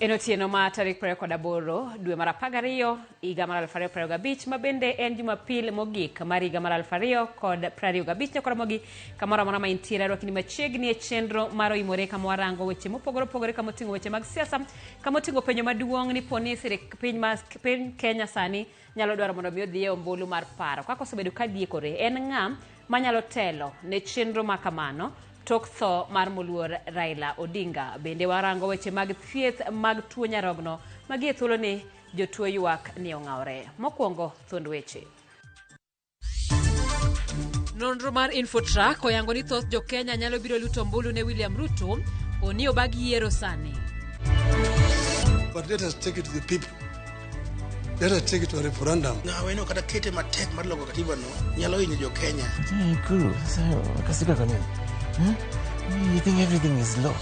En otieno ma tarik 28 dwe mar 12 higa mar 2025 ma bende en Jumapil mogik mar higa mar 2025 nyakoromogi kamoro amora ma intiere arwakini machiegni e chenro mar oimore kama warango weche mopogore opogore kama oting'o weche mag siasa kama oting'o penjo maduong' ni poni sirik piny ma piny Kenya sani nyalo dwaro mondo mi odhi e ombulu mar paro kaka osebedo ka diekore en ng'a manyalo telo ne chenro ma kamano tok tho mar moluor Raila Odinga. Bende warango weche mag thieth mag tuo nyarogno ma gie thuoloni jotuo ywak ni ong'awore. Mokwongo thuond weche. Nonro mar Infotrack oyango ni thoth jo-Kenya nyalo biro luto ombulu ne William Ruto poni obag yiero sani. But let us take it to the people. Let us take it to a referendum. Ng'awe no kata kete matek mar loko katiba no nyalo hinyo jo Kenya. Kuru, sasa kasirika kwa nini? Huh? You think everything is law?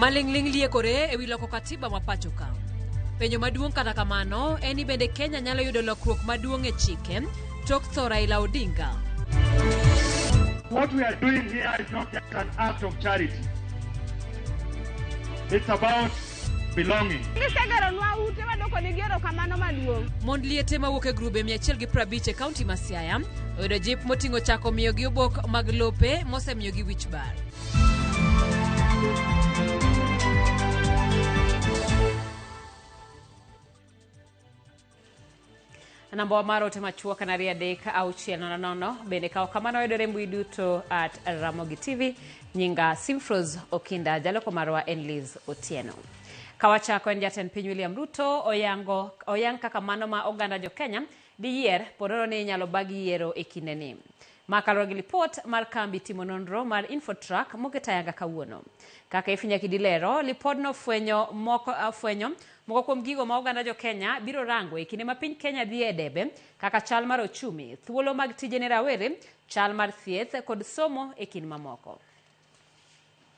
Maling'ling' liekore e wi loko katiba ma pacho ka. Penjo maduong' kata kamano en ni bende Kenya nyalo yudo lokruok maduong' e chike tok tho Raila Odinga. What we are doing here is not just an act of charity. It's about belonging. Gisegeronwa ute wadwoko negi erokamano maduong'. Mond liete mawuok e grube 150 e kaunti ma Siaya oyudo jip moting'o chako miyogi obok mag lope mosemiyogi wich bar. Namba wa mar ote machuok en 23600 bende kawo kamano yudore e mbui duto at Ramogi TV. Nyinga Simfros Okinda, jaloko marwa en Liz Otieno. Kawachako en jatend piny William Ruto oyango oyang kaka mano ma oganda jo Kenya diyier ponono ni inyalo bag yiero e kindeni. Ma kaluwore gi lipot mar kambi timo nonro mar Infotrack moket ayanga kawuono. Kaka Ifinya Kidilero, lipodno fwenyo moko fwenyo moko kuom gigo ma oganda jo Kenya biro rango e kinde ma piny Kenya dhi e debe kaka chal mar ochumi, thuolo mag tije ne rawere, chal mar thieth kod somo e kind mamoko.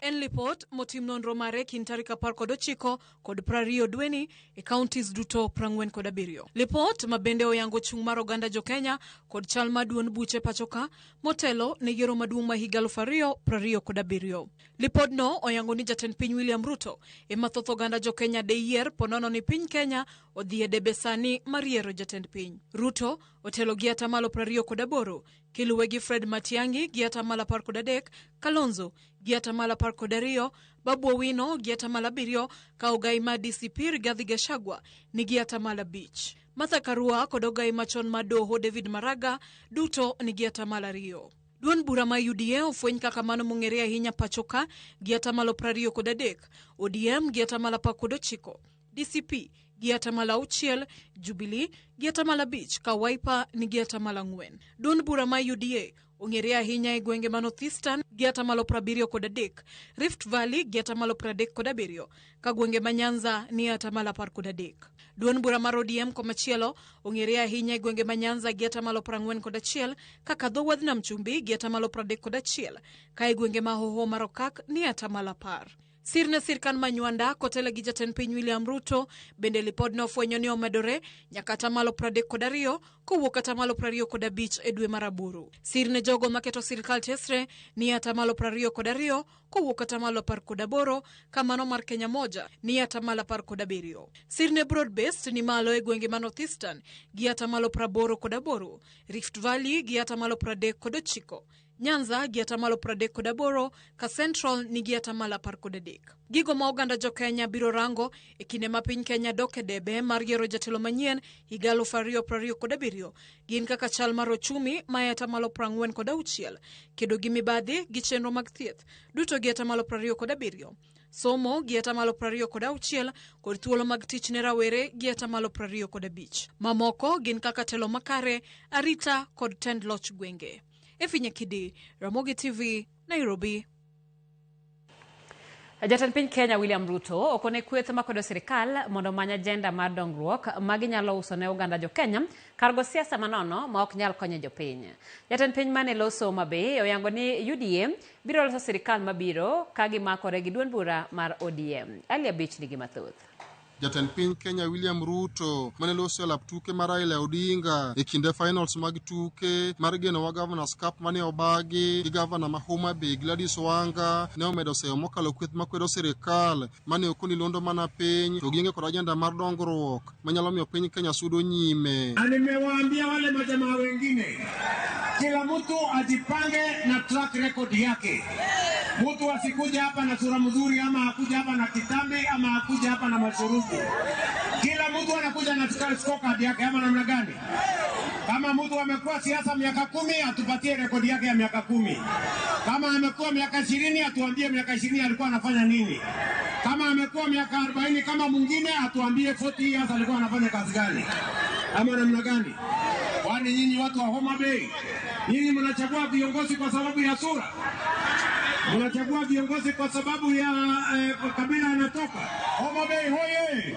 En lipot motim nonro mare kind tarik 19 kod 20 dweni e counties duto 47. Lipot ma bende oyango chung' mar oganda jo Kenya kod chal mar duond buche pachoka motelo ne yiero maduong' ma higa 2027. Lipodno oyango ni jatend piny William Ruto ema thoth oganda jo Kenya deyier ponono ni piny Kenya odhi e debe sani mar yiero jatend piny. Ruto otelo gi atamalo 28 kiluwe gi Fred Matiang'i gi atamalo 13, Kalonzo gi atamalo 12, Babu Owino gi atamalo 7, ka ogai ma DCP Rigathi Gachagua nigi atamalo 5. Martha Karua kod ogai machon ma doho David Maraga duto nigi atamalo 2. Duond bura ma UDA ofweny kaka mano mong'ere ahinya pacho ka gi atamalo 23, ODM gi atamalo 19, DCP gi atamalo 6, Jubilee gi atamalo 5 ka Wiper nigi atamalo 4. Duond bura ma UDA ong'ere ahinya e gwenge ma North Eastern gi atamalo 73, Rift Valley gi atamalo 37, ka gwenge ma Nyanza ni atamalo 13. Duond bura mar ODM komachielo ong'ere ahinya e gwenge ma Nyanza gi atamalo 41, kaka dho wadh Nam Chumbi gi atamalo 31, ka e gwenge ma Hoho mar Okak ni atamalo 10. Sir ne sirkand ma Nywanda kotele gi jatend piny William Ruto bende lipodno ofwenyo ni omedore nyaka atamalo 32 kowuok atamalo 25 e dwe mar aboro. Sir ne jogo maketo sirkal tesre ni atamalo 22 kowuok atamalo 18 ka mano mar Kenya Moja ni atamalo 17. Sir ne broad based ni malo e gwenge ma North Eastern gi atamalo 88, Rift Valley gi atamalo 39, Nyanza gi atamalo 38 ka Central nigi atamalo 13. Gigo ma oganda jo Kenya biro rango e kinde ma piny Kenya dok e debe mar yiero jatelo manyien higa 2027 gin kaka chal mar ochumi ma e atamalo 46, kedo gi mibadhi gi chenro mag thieth duto gi atamalo 27, somo gi atamalo 26 kod thuolo mag tich ne rawere gi atamalo 25. Mamoko gin kaka telo makare, arita kod tend loch gwenge. Efi Nyakidi, Ramogi TV, Nairobi. Jatend piny Kenya William Ruto okone kweth makwedo sirikal mondo omany ajenda mar dongruok ma ginyalo uso ne oganda jo Kenya kar go siasa manono ma ok nyal konyo jopiny. Jatend piny mane loso Homa Bay oyango ni UDA biro loso sirikal mabiro ka gimakore gi duond bura mar ODM. Ali Abich nigi mathoth. Jatend piny Kenya William Ruto mane loso e lap tuke mar Raila Odinga e kinde finals mag tuke mar Genowa Governors Cup mane obagi gi gavana ma Homa Bay Gladys Wanga ne omedo seyo mokalo kweth makwedo sirikal mane okoni londo mana piny to gionge kod ajenda mar dongruok manyalo miyo piny Kenya sudo nyime. Na nimewaambia wale majamaa wengine, kila mtu ajipange na track record yake. Mtu asikuja hapa na sura mzuri ama akuja hapa na kitambi ama akuja hapa na mashurubu. Kila mtu anakuja na scorecard yake ama namna gani? Kama mtu amekuwa siasa miaka 10 atupatie rekodi yake ya miaka 10. Kama amekuwa miaka 20 atuambie miaka 20 alikuwa anafanya nini. Kama amekuwa miaka 40 kama mwingine atuambie 40 years alikuwa anafanya kazi gani ama namna gani. Kwani nyinyi watu wa Homa Bay, nyinyi mnachagua viongozi kwa sababu ya sura? Mnachagua viongozi kwa sababu ya kabila anatoka? Homa Bay hoye!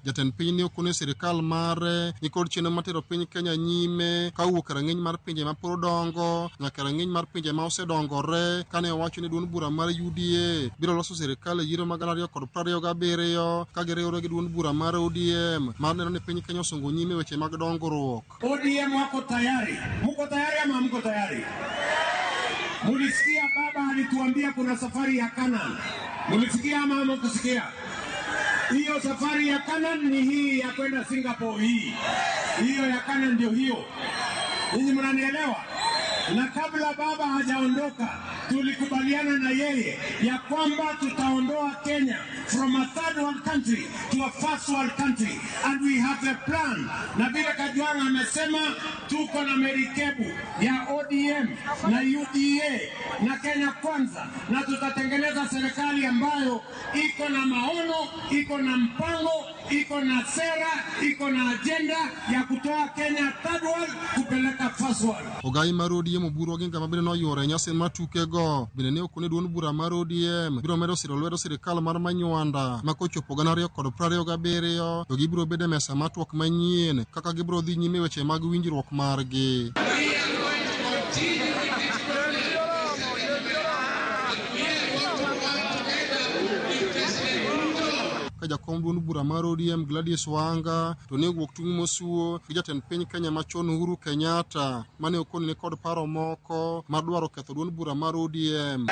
Jatend piny ne okone sirikal mare nikod chenro matero piny Kenya nyime kawuok e rang'iny mar pinje ma pod dongo nyaka rang'iny mar pinje ma osedongore, kane owacho ni duond bura mar UDA biro loso sirikal e yiero mag 2027 ka giriwore gi duond bura mar ODM mar neno ni piny Kenya osongo nyime weche mag dongruok. ODM wako tayari. Muko tayari ama hamko tayari? Mulisikia baba alituambia kuna safari ya Canaan. Mulisikia ama hamkusikia? Hiyo safari ya Canaan ni hii ya kwenda Singapore hii. Hiyo ya Canaan ndio hiyo. Ninyi mnanielewa? Na kabla baba hajaondoka tulikubaliana na yeye ya kwamba tutaondoa Kenya from a third world country to a first world country, and we have a plan. Na vile Kajwang' amesema tuko na merikebu ya ODM na UDA na Kenya Kwanza, na tutatengeneza serikali ambayo iko na maono, iko na mpango, iko na sera, iko na agenda ya kutoa Kenya third world kupeleka first world. Ogai mar ODM Oburu Oginga ma bende noyuoro e nyasi mar tukego bende ne okone duond bura mar ODM biro medo siro lwedo sirikal mar Manywanda ma kochopo 2027 to gibiro bedo e mesa mar twak manyien kaka gibiro dhi nyime weche mag winjruok margi. Ka jakom duond bura mar ODM Gladys Wanga to ne owuok tung' mosuo gi jatend piny Kenya machon Uhuru Kenyatta mane okoni ni kod paro moko mar dwaro ketho duond bura mar ODM.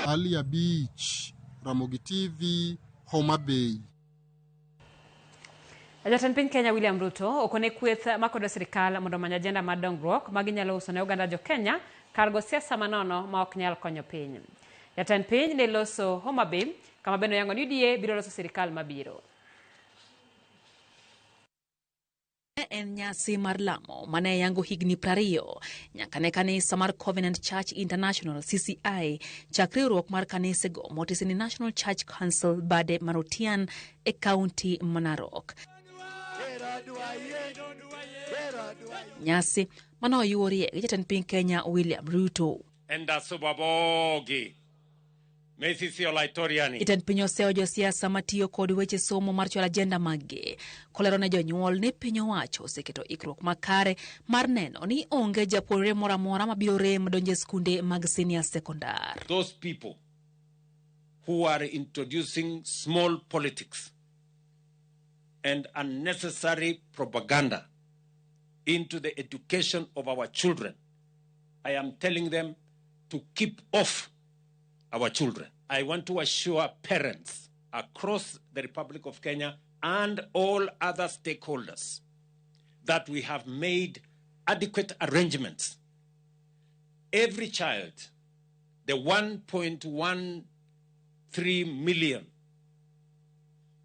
Alia Beach, Ramogi TV, Homa Bay. Jatend piny Kenya William Ruto okone kweth makodo sirikal mondo omany ajenda mar dongruok ma ginyalo uso ne oganda jo Kenya kar go siasa manono ma ok nyal konyo piny. Jatend piny ne loso Homa Bay kama bende oyango ni UDA biro loso sirikal mabiro. En nyasi mar lamo mane yango higni 20 nyaka ne kanisa mar Covenant Church International CCI chak riwruok mar kanisego motisi ni National Church Council bade Marotian e kaunti ma Narok. Nyasi mane oyuorie gi jatend piny Kenya William Ruto. Jatend piny oseyo josiasa matiyo kod weche somo mar chwalo ajenda maggi kolero ne jonyuol ni piny owacho oseketo ikruok makare mar neno ni onge japuonjre moro amora mabiro rem donjo e skunde mag senior secondary. Those people who are introducing small politics and unnecessary propaganda into the education of our children, I am telling them to keep off our children. I want to assure parents across the Republic of Kenya and all other stakeholders that we have made adequate arrangements. Every child, the 1.13 million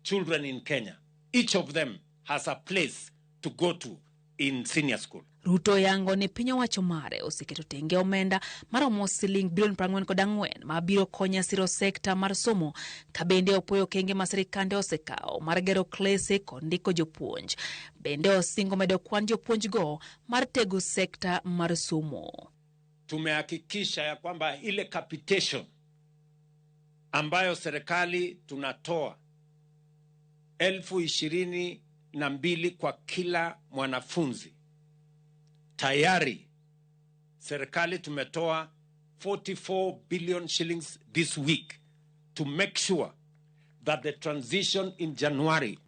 children in Kenya, each of them has a place to go to in senior school. Ruto yango ni piny owacho mare oseketo tenge omenda maromo siling bilion 44 mabiro konyo siro sekta mar somo, ka bende opuoyo okenge ma sirikande osekawo mar gero klese kod ndiko jopuonj. Bende osingo medo kwan jopuonjgo mar tego sekta mar somo. Tumehakikisha ya kwamba ile capitation ambayo serikali tunatoa 22,000 kwa kila mwanafunzi, tayari serikali tumetoa 44 billion shillings this week to make sure that the transition in January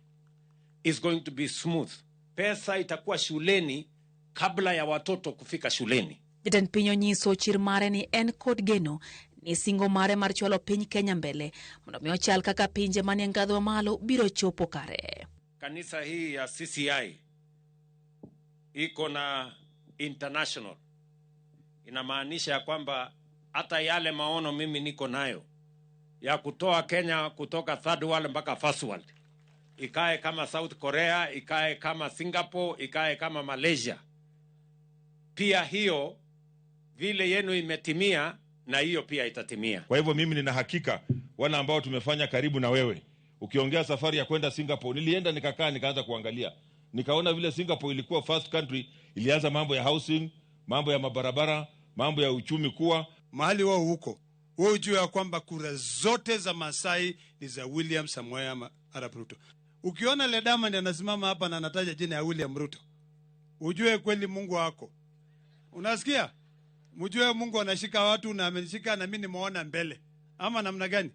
is going to be smooth. Pesa itakuwa shuleni kabla ya watoto kufika shuleni. Jatend piny onyiso chir mare ni en kod geno ni singo mare mar chwalo piny Kenya mbele mondo mi ochal kaka pinje manie ngadho mamalo biro chopo kare. Kanisa hii ya CCI iko na international, inamaanisha ya kwamba hata yale maono mimi niko nayo ya kutoa Kenya kutoka third world mpaka first world, ikae kama South Korea, ikae kama Singapore, ikae kama Malaysia. Pia hiyo vile yenu imetimia, na hiyo pia itatimia. Kwa hivyo mimi nina hakika wale ambao tumefanya karibu na wewe, ukiongea safari ya kwenda Singapore, nilienda nikakaa nikaanza kuangalia, nikaona vile Singapore ilikuwa first country, ilianza mambo ya housing, mambo ya mabarabara, mambo ya uchumi kuwa mahali wao huko. Wewe ujue ya kwamba kura zote za Masai ni za William Samoei Arap Ruto. Ukiona Ledama ndiye anasimama hapa na anataja jina ya William Ruto, ujue kweli Mungu wako. Unasikia? Mjue Mungu anashika watu na amenishika na mimi nimeona mbele. Ama namna gani?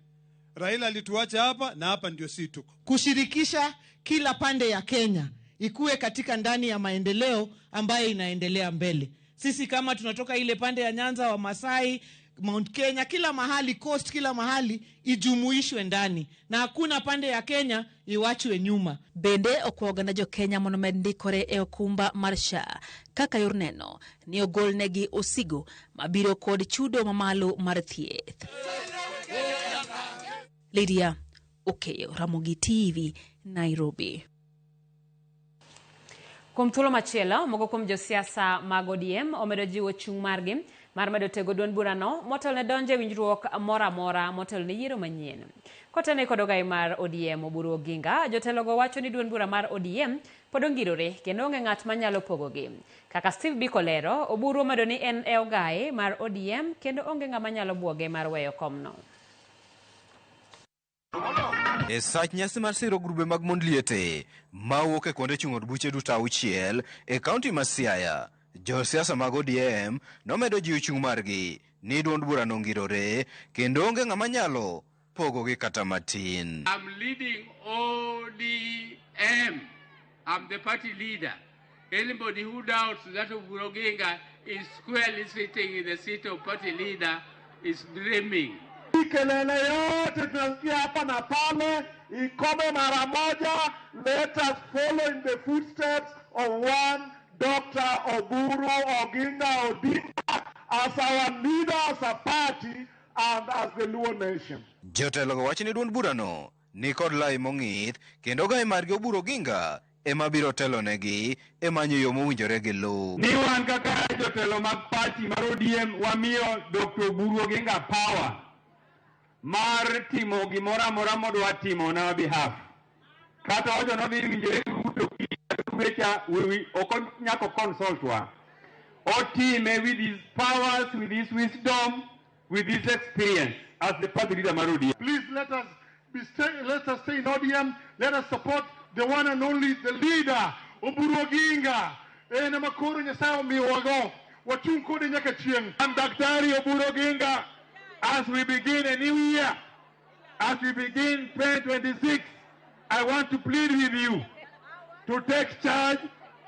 Raila alituacha hapa na hapa ndio si tuko. Kushirikisha kila pande ya Kenya ikuwe katika ndani ya maendeleo ambayo inaendelea mbele. Sisi kama tunatoka ile pande ya Nyanza, wa Masai, Mount Kenya, kila mahali, Coast, kila mahali ijumuishwe ndani, na hakuna pande ya Kenya iwachwe nyuma. Bende okwa oganda jo Kenya mondo med ndikore e okumba mar SHA kaka yor neno ni ogolnegi osigo mabiro kod chudo mamalo mar thieth. Lydia Okeyo, Ramogi TV, Nairobi. Kuom thuolo machielo, moko kuom josiasa mag ODM omedo jiwo chung' margi mar medo tego duond burano motelo ne donjo e winjruok moro amora motelo ne yiero manyien. Kotene kod ogai mar ODM Oburu Oginga, jotelogo wacho ni duond bura mar ODM pod ongirore kendo onge ng'at manyalo pogogi. Kaka Steve Biko lero, Oburu omedo ni en e ogai mar ODM kendo onge ng'ama nyalo buoge mar weyo komno. E sach nyasi mar siro grube mag mond liete mawuok e kuonde chung' od buche duto 6 e kaunti ma Siaya, josiasa mag ODM nomedo jiwo chung' margi ni duond burano ongirore kendo onge ng'ama nyalo pogogi kata matin. I'm leading ODM. I'm the party leader. Anybody who doubts that Oburu Oginga is squarely sitting in the seat of party leader is dreaming. Kelele yote tunasikia hapa na pale ikome mara moja. Let us follow in the footsteps of one Dr. Oburu Oginga Odinga as our leader, as a party, and as the Luo nation. Jotelogo wacho ni duond burano ni kod lai mong'ith kendo ogai margi Oburu Oginga ema biro telonegi e manyo yo mowinjore gi luw. Ni wan kaka jotelo mag party mar ODM wamiyo Dr. Oburu Oginga power mar timo gimoro amora modwa timo on our behalf. Kata wacho nodhi winjore gi Ruto wecha ok nyaka consult wa. Otime with his powers, with his wisdom, with his experience as the party leader mar ODM. Please let us stay in ODM. Let us support the one and only, the leader, Oburu Oginga. En ema koro Nyasaye omiyowago. Wachung' kode nyaka chieng'. And Daktari Oburu Oginga, as we begin a new year, as we begin 2026, I want to plead with you to take charge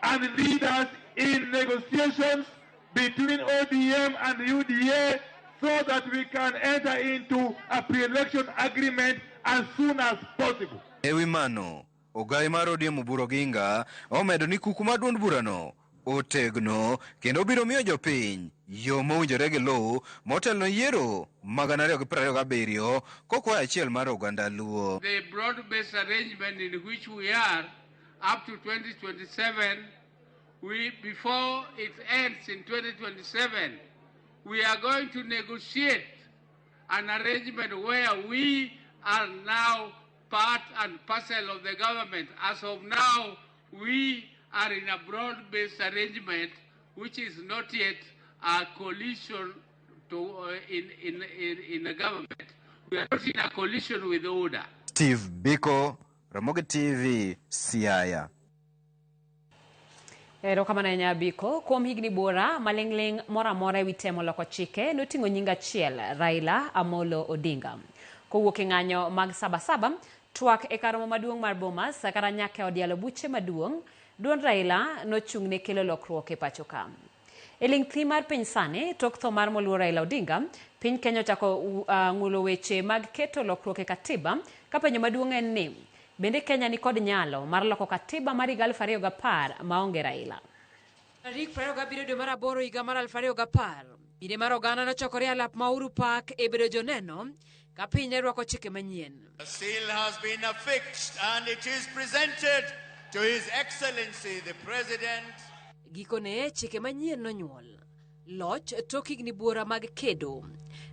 and lead us in negotiations between ODM and UDA so that we can enter into a pre-election agreement as soon as possible. Ewi mano, ogai mar ODM Oburu Oginga omedo ni kuku mar duond burano otegno kendo biro miyo jopiny yo mowinjore gi luw motelo yiero mag 2027 kokwayo achiel mar oganda Luo. The broad-based arrangement in which we are up to 2027, before it ends in 2027, we are going to negotiate an arrangement where we are now part and parcel of the government. As of now, we are in a broad-based arrangement which is not yet a coalition to, in the government. We are not in a coalition with UDA. Steve Biko, Ramogi TV, Siaya. Erokamano ahinya Biko. Kuom higni buora, maling'ling' moro amora ewi temo loko chike noting'o nying achiel, Raila Amolo Odinga. Kowuok e ng'anyo mag Sabasaba, twak e kar romo maduong' mar Bomas kata nyaka e od yalo buche maduong', duond Raila nochung' ne kelo lokruok e pacho ka. E ling' thi mar piny sani, tok tho mar moluor Raila Odinga, piny Kenya ochako ng'ulo weche mag keto lokruok e katiba, ka penjo maduong' en ni, bende Kenya ni kod nyalo mar loko katiba mar higa 2010 maonge Raila? Tarik 27 dwe mar aboro higa mar 2010, mine mar oganda nochokore e alap ma Uhuru Park e bedo joneno ka piny ne rwako chike manyien. A seal has been affixed and it is presented to His Excellency the President. Gikone chike manyien nonyuol. Loch tok higni buora mag kedo.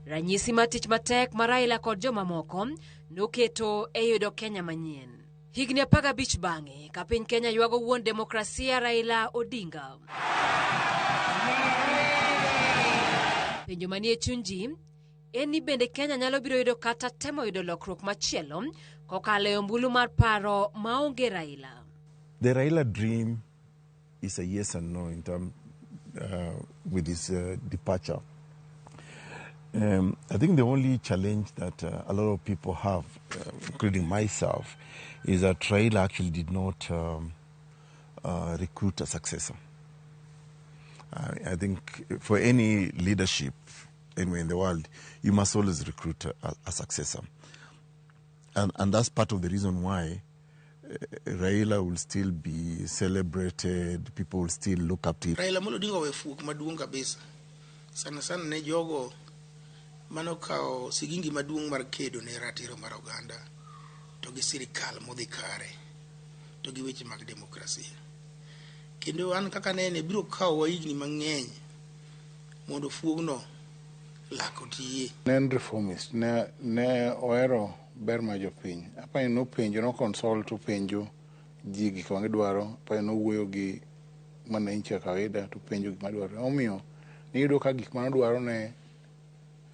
Ranyisi mar tich matek ma Raila kod jomamoko noketo e yudo Kenya manyien. Higni 15 bang'e, ka piny Kenya ywago wuon demokrasia Raila Odinga. Penjo manie chuny ji en ni bende Kenya nyalo biro yudo kata temo yudo lokruok machielo kokalo e ombulu mar paro maonge Raila. The Raila dream is a yes and no in terms with his departure. I think the only challenge that a lot of people have, including myself, is that Raila actually did not recruit a successor. I think for any leadership anywhere in the world, you must always recruit a successor. And that's part of the reason why Raila will still be celebrated, people will still look up to him. Raila Amolo Odinga owe fuok maduong' kabisa. Sana sana ne jogo manokawo sigingi maduong' mar kedo ne ratiro mar oganda to gi sirikal modhi kare to gi weche mag demokrasia. Kendo an kaka nene biro kawowa higni mang'eny mondo fuogno lak otiye. Ne en reformist, ne ohero ber mar jopiny. Apani nopenjo, no consult openjo ji gik ma gidwaro, apani nowuoyo gi mwananchi wa kawaida to penjo gik madwaro. Omiyo niyudo ka gik manodwaro ne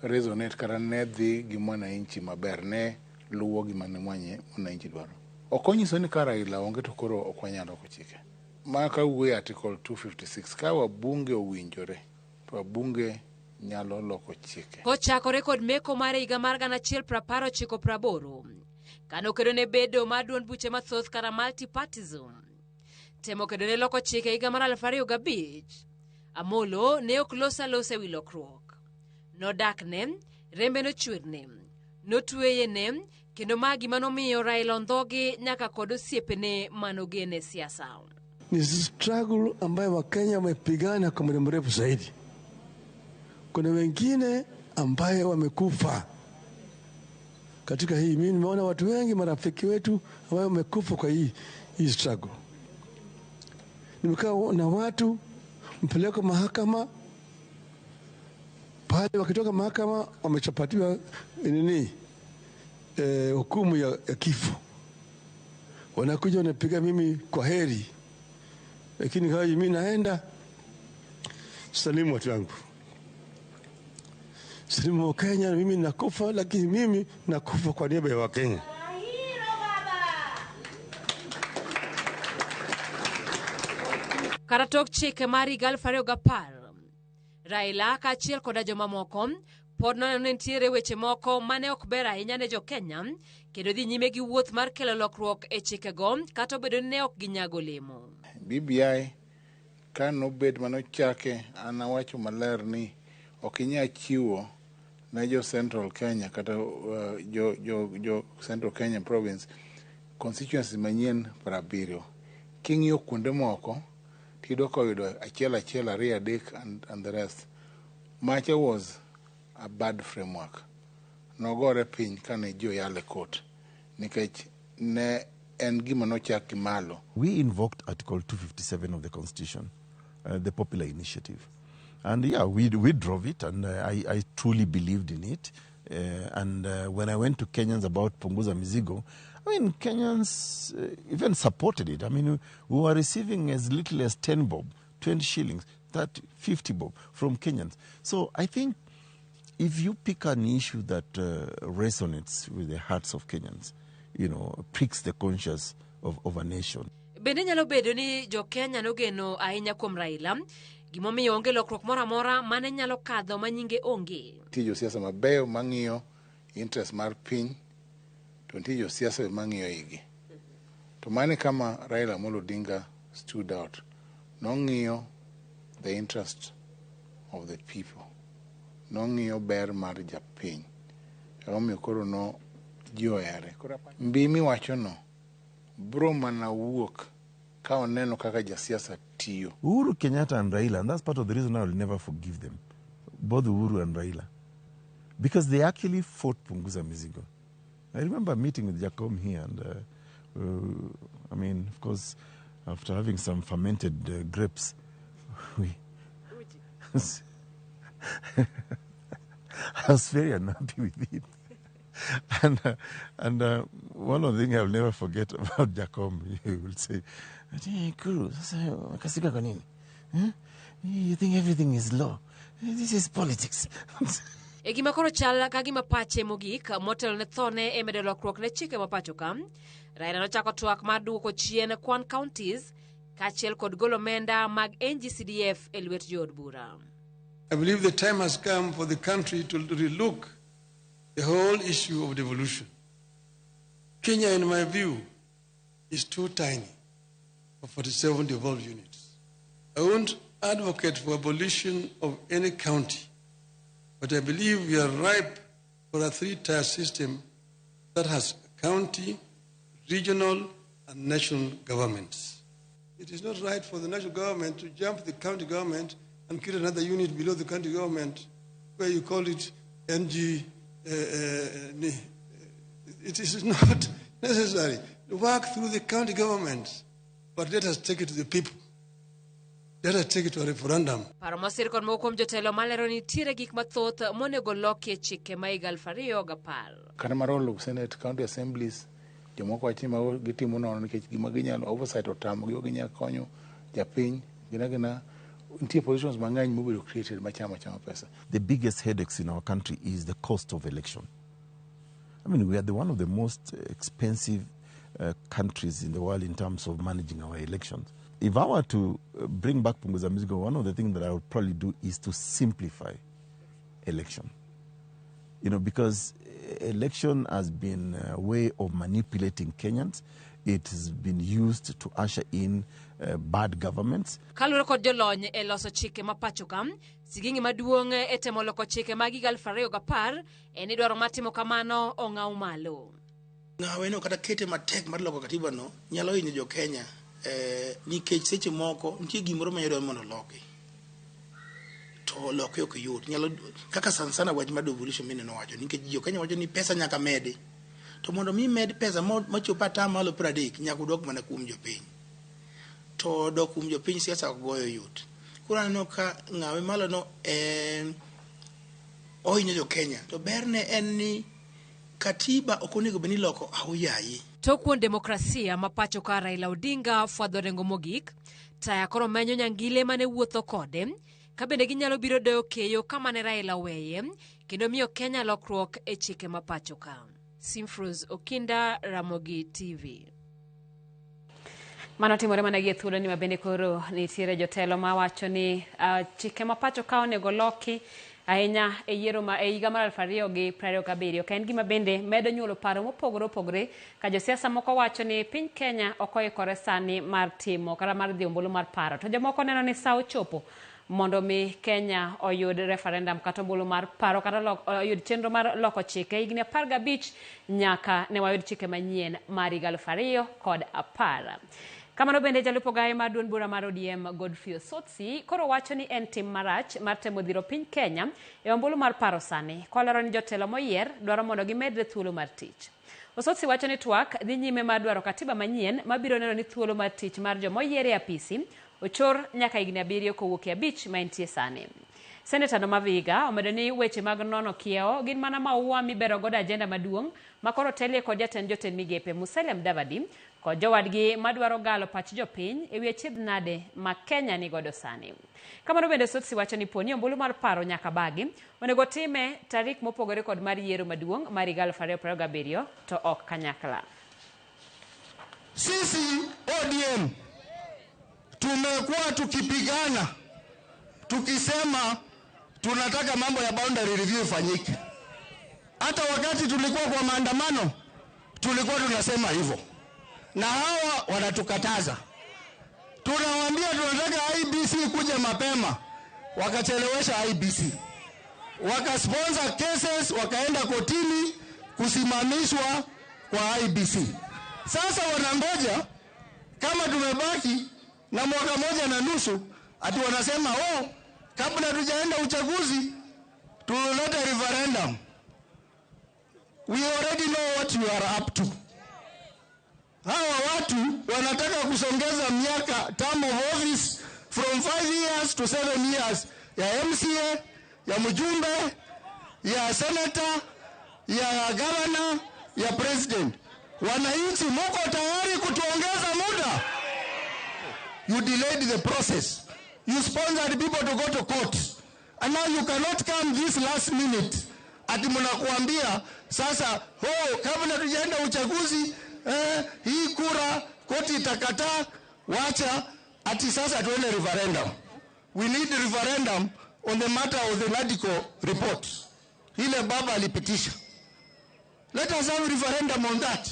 resonate kata ne dhi gi mwananchi maber, ne luwo gima ne mwananchi dwaro. Ok onyiso ni ka Raila onge to koro ok wanyal loko chike. Ma kawuoyo e Article 256, ka wabunge owinjore, to wabunge nyalo loko chike. Kochakore kod meko mare higa mar 1998, kano kedo ne bedo mar duond buche mathoth kata multipartism. Temo kedo ne loko chike higa mar 2005, Amolo ne ok los alosa ewi lokruok. Nodakne, rembe nochwerne, notweyene, kendo ma gima nomiyo Raila ondhogi nyaka kod osiepene manogene siasa. Ni struggle ambayo Wakenya wamepigana kwa muda mrefu zaidi. Kuna wengine ambaye wamekufa katika hii. Mimi nimeona watu wengi marafiki wetu ambao wamekufa kwa hii struggle. Nimekaa na watu mpeleko mahakama, pale wakitoka mahakama wamechapatiwa nini hukumu ya kifo. Wanakuja wanapiga mimi kwa heri, lakini kwa mimi naenda salimu watu wangu. Salimu wa Kenya, mimi nakufa, lakini mimi nakufa kwa niaba ya Wakenya. Kata tok chike mar higa 2010, Raila kaachiel koda jomamoko pod noneno ni nitiere weche moko mane ok ber ahinya ne jokenya kendo dhi nyime gi wuoth mar kelo lokruok e chikego kata obedo ni ne ok ginyago olemo. BBI ka nobet manochake, an awacho maler ni ok inyal chiwo ne jo Central Kenya kata jo Central Kenya Province constituencies manyien 70. King'iyo kuonde moko tiyudo ka oyudo achiel achiel, ariyo adek and the rest. Macha was a bad framework. Nogore piny kane ji oyale court nikech ne en gima nochak gi malo. We invoked Article 257 of the Constitution, the popular initiative. And yeah, we drove it, and I truly believed in it. And when I went to Kenyans about Punguza Mizigo, I mean, Kenyans even supported it. I mean, we were receiving as little as 10 bob 20 shillings, 30, 50 bob from Kenyans. So I think if you pick an issue that resonates with the hearts of Kenyans, pricks the conscience of a nation. Bende nyalo bedo ni jo-Kenya nogeno ahinya kuom Raila, gimomiyo onge lokruok moro amora mane nyalo kadho ma nyinge onge. Nitie josiasa mabeyo mang'iyo interest mar piny, to nitie josiasa be mang'iyo igi. To mano kama Raila Amolo Odinga stood out. Nong'iyo the interest of the people. Nong'iyo ber mar japiny. Emomiyo koro no ji ohere. Koro mbi miwachono bro mana wuok ka oneno kaka jasiasa tiyo. Uhuru Kenyatta and Raila, and that's part of the reason I will never forgive them, both Uhuru and Raila, because they actually fought Punguza Mizigo. I remember meeting with Jakom here, and I mean, of course, after having some fermented grapes, I was very unhappy with him. And one of the things I'll never forget about Jakom, he will say, "Hey, Kuru, sasa unakasirika kwa nini? Huh? You think everything is law. This is politics." E gima koro chal ka gima pache mogik motelo ne thone e medo lokruok ne chike ma pacho ka, Raila nochako twak mar duoko chien kwan counties kaachiel kod golo omenda mag NGCDF e lwet jood bura. I believe the time has come for the country to relook the whole issue of devolution. Kenya, in my view, is too tiny for 47 devolved units. I won't advocate for abolition of any county, but I believe we are ripe for a three-tier system that has county, regional, and national governments. It is not right for the national government to jump the county government and create another unit below the county government where you call it NG. It is not necessary. Work through the county governments, but let us take it to the people. Let us take it to a referendum. Paro mosir kod moko kuom jotelo malero ni nitiere gik mathoth monego loki e chike ma higa 2010. Kata mar role of Senate, county assemblies, jomoko wacho ni mago gitimo nono nikech gima ginyalo oversight otamogi, ok ginyal konyo japiny, gina gina nitie positions mang'eny mobedo created machamo chama pesa. The biggest headaches in our country is the cost of election. I mean, we are one of the most expensive countries in the world in terms of managing our elections. If I were to bring back Punguza Mizigo, one of the things that I would probably do is to simplify election. Because election has been a way of manipulating Kenyans. It has been used to usher in bad governments. Kaluwore kod jolony e loso chike ma pacho ka, sigingi maduong' e temo loko chike mag higa 2010 en ni dwaro mar timo kamano ong'aw malo. Ng'awe no kata kete matek mar loko katiba no nyalo hinyo jo Kenya nikech seche moko nitie gimoro ma dwaro mondo oloki to loke ok yot. Nyalo kaka sana sana wach mar devolution mineno wacho nikech jo Kenya wacho ni pesa nyaka medi, to mondo mi med pesa machopo 30% nyaka odok mana kuom jopiny, to dok kuom jopiny siasa ok goyo yot. Koro aneno ka ng'awe malo no ohinyo jo Kenya, to berne en ni katiba ok onego bed ni iloko aoyaye. Tok wuon demokrasia ma pacho ka Raila Odinga fwadho rengo mogik, taya koro menyo nyangile mane wuotho kode, ka bende ginyalo biro doyo keyo kama ne Raila oweye, kendo miyo Kenya lokruok e chike ma pacho ka. Simfrose Okinda, Ramogi TV. Mano timore mana gi e thuolo ni mabende koro nitiere jotelo mawacho ni chike ma pacho ka onego loki ahinya e yiero ma e higa mar 2027 ka en gima bende medo nyuolo paro mopogore opogore ka josiasa moko wacho ni piny Kenya ok oikore sani mar timo kata mar dhi ombulu mar paro, to jomoko neno ni sa ochopo mondo mi Kenya oyud referendum kata ombulu mar paro kata oyud chenro mar loko chike higni 15 nyaka ne wayud chike manyien mar higa 2010. Kamano bende jalup ogaye mar duond bura mar ODM Godfrey Osotsi koro wacho ni en tim marach mar temo dhiro piny Kenya e ombulu mar paro sani, kolero ni jotelo moyier dwaro mondo gimedre thuolo mar tich. Osotsi wacho ni twak dhi nyime mar dwaro katiba manyien mabiro neno ni thuolo mar tich mar jomoyier e apisi ochor nyaka higni 7 kowuok e 5 ma entie sani. Seneta no ma Vihiga omedo ni weche mag nono kiewo gin mana maua mibero godo ajenda maduong' ma koro telie kod jatend jotend migepe Musalia Mudavadi kod jowadgi madwaro galo pach jopiny ewi achiedh nade ma Kenya nigodo sani. Kamano bende Sotsi wacho ni poni ombulu mar paro nyaka bagi onego time tarik mopogore kod mar yiero maduong' mar higa 2027 to ok kanyakla. Sisi ODM tumekuwa tukipigana tukisema tunataka mambo ya boundary review ifanyike. Hata wakati tulikuwa kwa maandamano tulikuwa tunasema hivyo, na hawa wanatukataza. Tunawaambia tunataka IBC kuja mapema, wakachelewesha IBC, wakasponsor cases, wakaenda kotini kusimamishwa kwa IBC. Sasa wanangoja kama tumebaki na mwaka 1.5, ati wanasema oh, kabla tujaenda uchaguzi tulete referendum. We already know what you are up to. Hawa watu wanataka kusongeza miaka term of office from 5 years to 7 years ya MCA, ya mjumbe, ya senator, ya governor, ya president. Wananchi mko tayari kutuongeza muda? You delayed the process. You sponsored people to go to court. And now you cannot come this last minute. Ati mnakuambia sasa, oh, kabla tujaenda uchaguzi, hii kura koti itakataa, wacha ati sasa tuende referendum. We need referendum on the matter of the NADCO report. Ile baba alipitisha. Let us have referendum on that.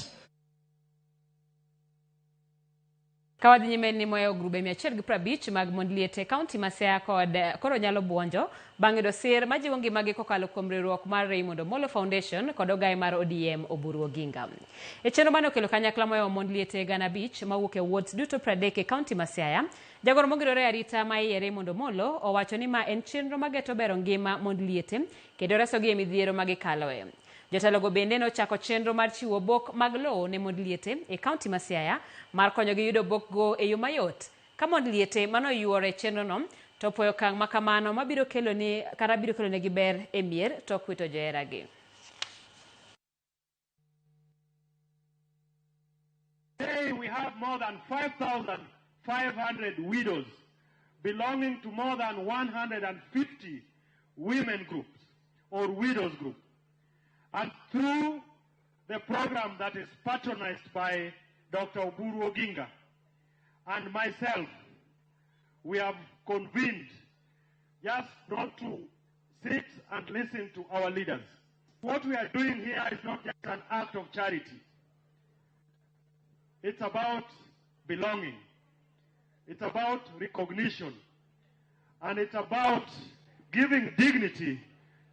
Kawadhi nyime ni moyo grube 150 mag mond liete kaunti ma Siaya kod koro nyalo buonjo bang' yudo sir majiwo ngimagi kokalo kuom riwruok mar Raymond Omolo Foundation kod ogaye mar ODM Oburu Oginga. E chenro mane okelo kanyakla moyo mond liete 5,000 mawuok e wards duto 30 e kaunti ma Siaya, jagoro mongirore e arita ma iye Raymond Omolo owacho ni ma en chenro mageto bero ngima mond liete kendo resogi e midhiero ma gikaloe. Jotelogo bende nochako chenro mar chiwo obok mag lowo ne mond liete e kaunti ma Siaya mar konyogi yudo obokgo e yo mayot. Ka mond liete manoyuoro e chenrono to opuoyo okang' ma kamano mabiro kelo ni kata biro kelo negi ber e mier tok wito joheragi. Today we have more than 5,500 widows belonging to more than 150 women groups or widows groups. And through the program that is patronized by Dr. Oburu Oginga and myself, we have convened just not to sit and listen to our leaders. What we are doing here is not just an act of charity. It's about belonging. It's about recognition. And it's about giving dignity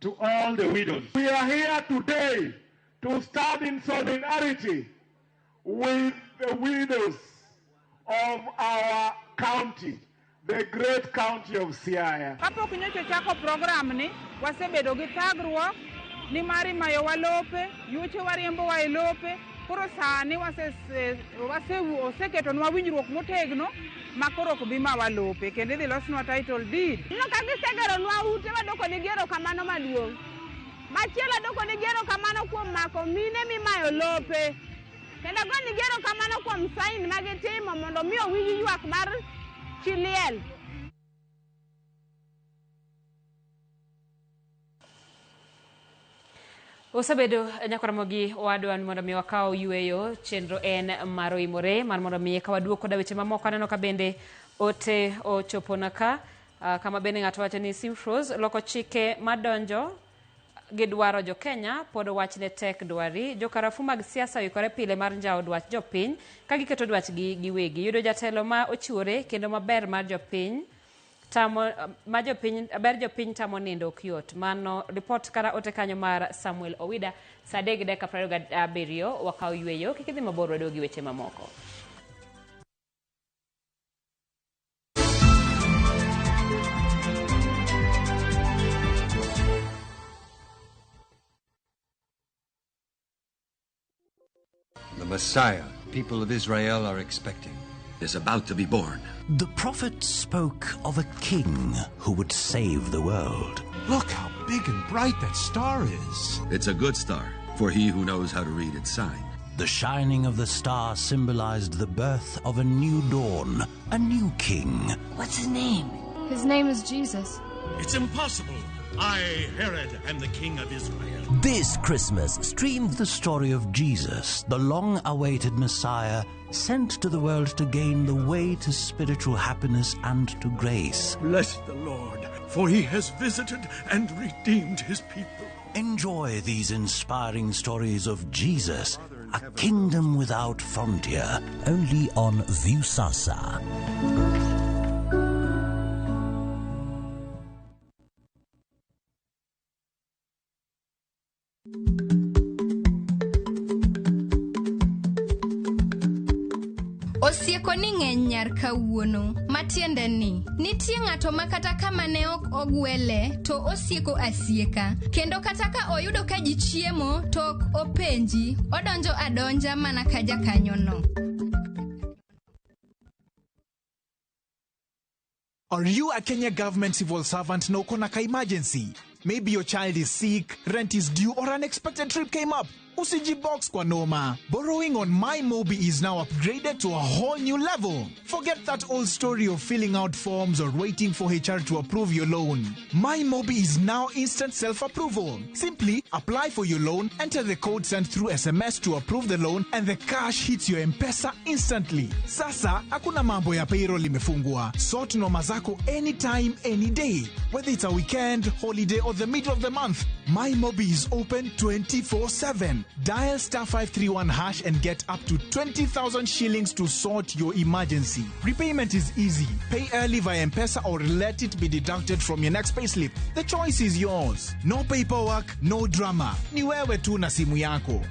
to all the widows. We are here today to stand in solidarity with the widows of our county, the great county of Siaya. Kapok nyocha chako program ni, wasebedo gi thagruok ni mar imayowa lope, yuche wariembowa e lope, koro sani oseketonwa winjruok motegno ma koro ok bi mawa lope kendo idhi losnwa title deed. Ineno ka gisegeronwa ute wadoko nigi erokamano maduong'. Machielo adoko nigi erokamano kuom mako mine mimayo lope. Kendo ago nigi erokamano kuom sign magitimo mondo mi owinj ywak mar chi liel. Osebedo nyakwaramogi owadwa mondo mi wakaw yueyo chenro en mar oimore mar mondo mi eka waduog koda weche mamoko. Aneno ka bende ote ochopona ka kama bende ng'ato wacho ni Simfros loko chike madonjo gi dwaro jo Kenya pod wachne tek dwari. Jokarafu mag siasa oikore pile mar njawo dwach jopiny ka giketo dwachgi giwegi. Yudo jatelo ma ochiwore kendo maber mar jopiny tamo ma jopiny ber jopiny tamo nindo ok yot. Mano report kara ote kanyo mar Samuel Owida saa 3:27 wakaw yueyo kik idhi mabor waduog gi weche mamoko. The Messiah people of Israel are expecting. is about to be born. The prophet spoke of a king who would save the world. Look how big and bright that star is. It's a good star for he who knows how to read its sign. The shining of the star symbolized the birth of a new dawn, a new king. What's his name? His name is Jesus. It's impossible. I, Herod, am the king of Israel. This Christmas, stream the story of Jesus, the long awaited Messiah, sent to the world to gain the way to spiritual happiness and to grace. Bless the Lord, for he has visited and redeemed his people. Enjoy these inspiring stories of Jesus, a kingdom without frontier, only on Viusasa. Osieko ni ng'eny nyar kawuono, matiende ni nitie ng'ato ma kata kama ne ok ogwele to osieko asieka, kendo kata ka oyudo ka ji chiemo to ok openji, odonjo adonja mana ka jakanyono. Are you a Kenya government civil servant na uko na ka emergency? Maybe your child is sick, rent is due, or an unexpected trip came up. Usijibox kwa noma. Borrowing on MyMobi is now upgraded to a whole new level. Forget that old story of filling out forms or waiting for HR to approve your loan. MyMobi is now instant self-approval. Simply apply for your loan, enter the code sent through SMS to approve the loan, and the cash hits your M-Pesa instantly. Sasa, hakuna mambo ya payroll imefungwa. Sort noma zako anytime, any day. Whether it's a weekend, holiday, or the middle of the month, MyMobi is open 24/7. Dial star 531 hash and get up to 20,000 shillings to sort your emergency. Repayment is easy. Pay early via M-Pesa or let it be deducted from your next payslip. The choice is yours. No paperwork, no drama. Ni wewe tu na simu yako.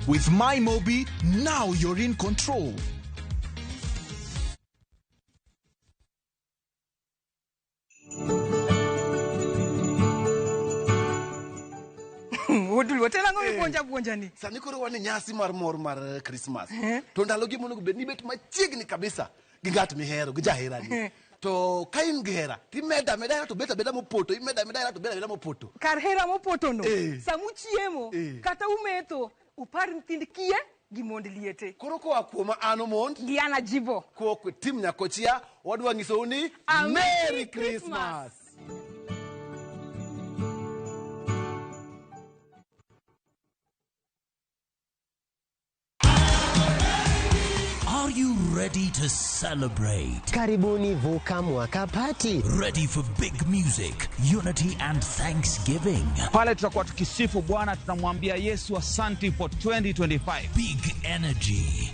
With MyMobi, now you're in control. Odulwo telo ang'o mipuonja puonja ni? Sani koro wan e nyasi mar mor mar Christmas. To ndalogi monego bed ni ibet machiegni kabisa gi ng'at mihero, gi jaherani. To ka in gi hera, timeda ameda hera to bet abeda mopoto, imeda ameda hera to bet abeda mopoto. Kar hera mopoto no, sama uchiemo, kata umetho, upar nyithind kiye gi mond liete. Koro koa kuoma an Omond, gi an Ajibo, kowuok tim Nyakochia, wadwa nyisou ni Merry Christmas. Are you ready to celebrate? Karibuni Vuka Mwaka Party. Ready for big music, unity and thanksgiving. Pale tutakuwa tukisifu Bwana, tunamwambia Yesu asante for 2025. Big energy.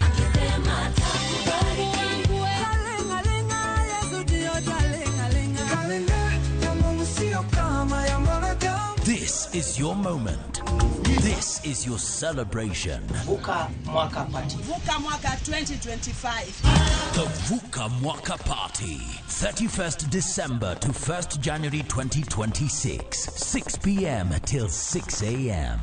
This is your moment. This is your celebration. Vuka Mwaka Party. Vuka Mwaka 2025. The Vuka Mwaka Party. 31st December to 1st January 2026. 6 p.m. till 6 a.m.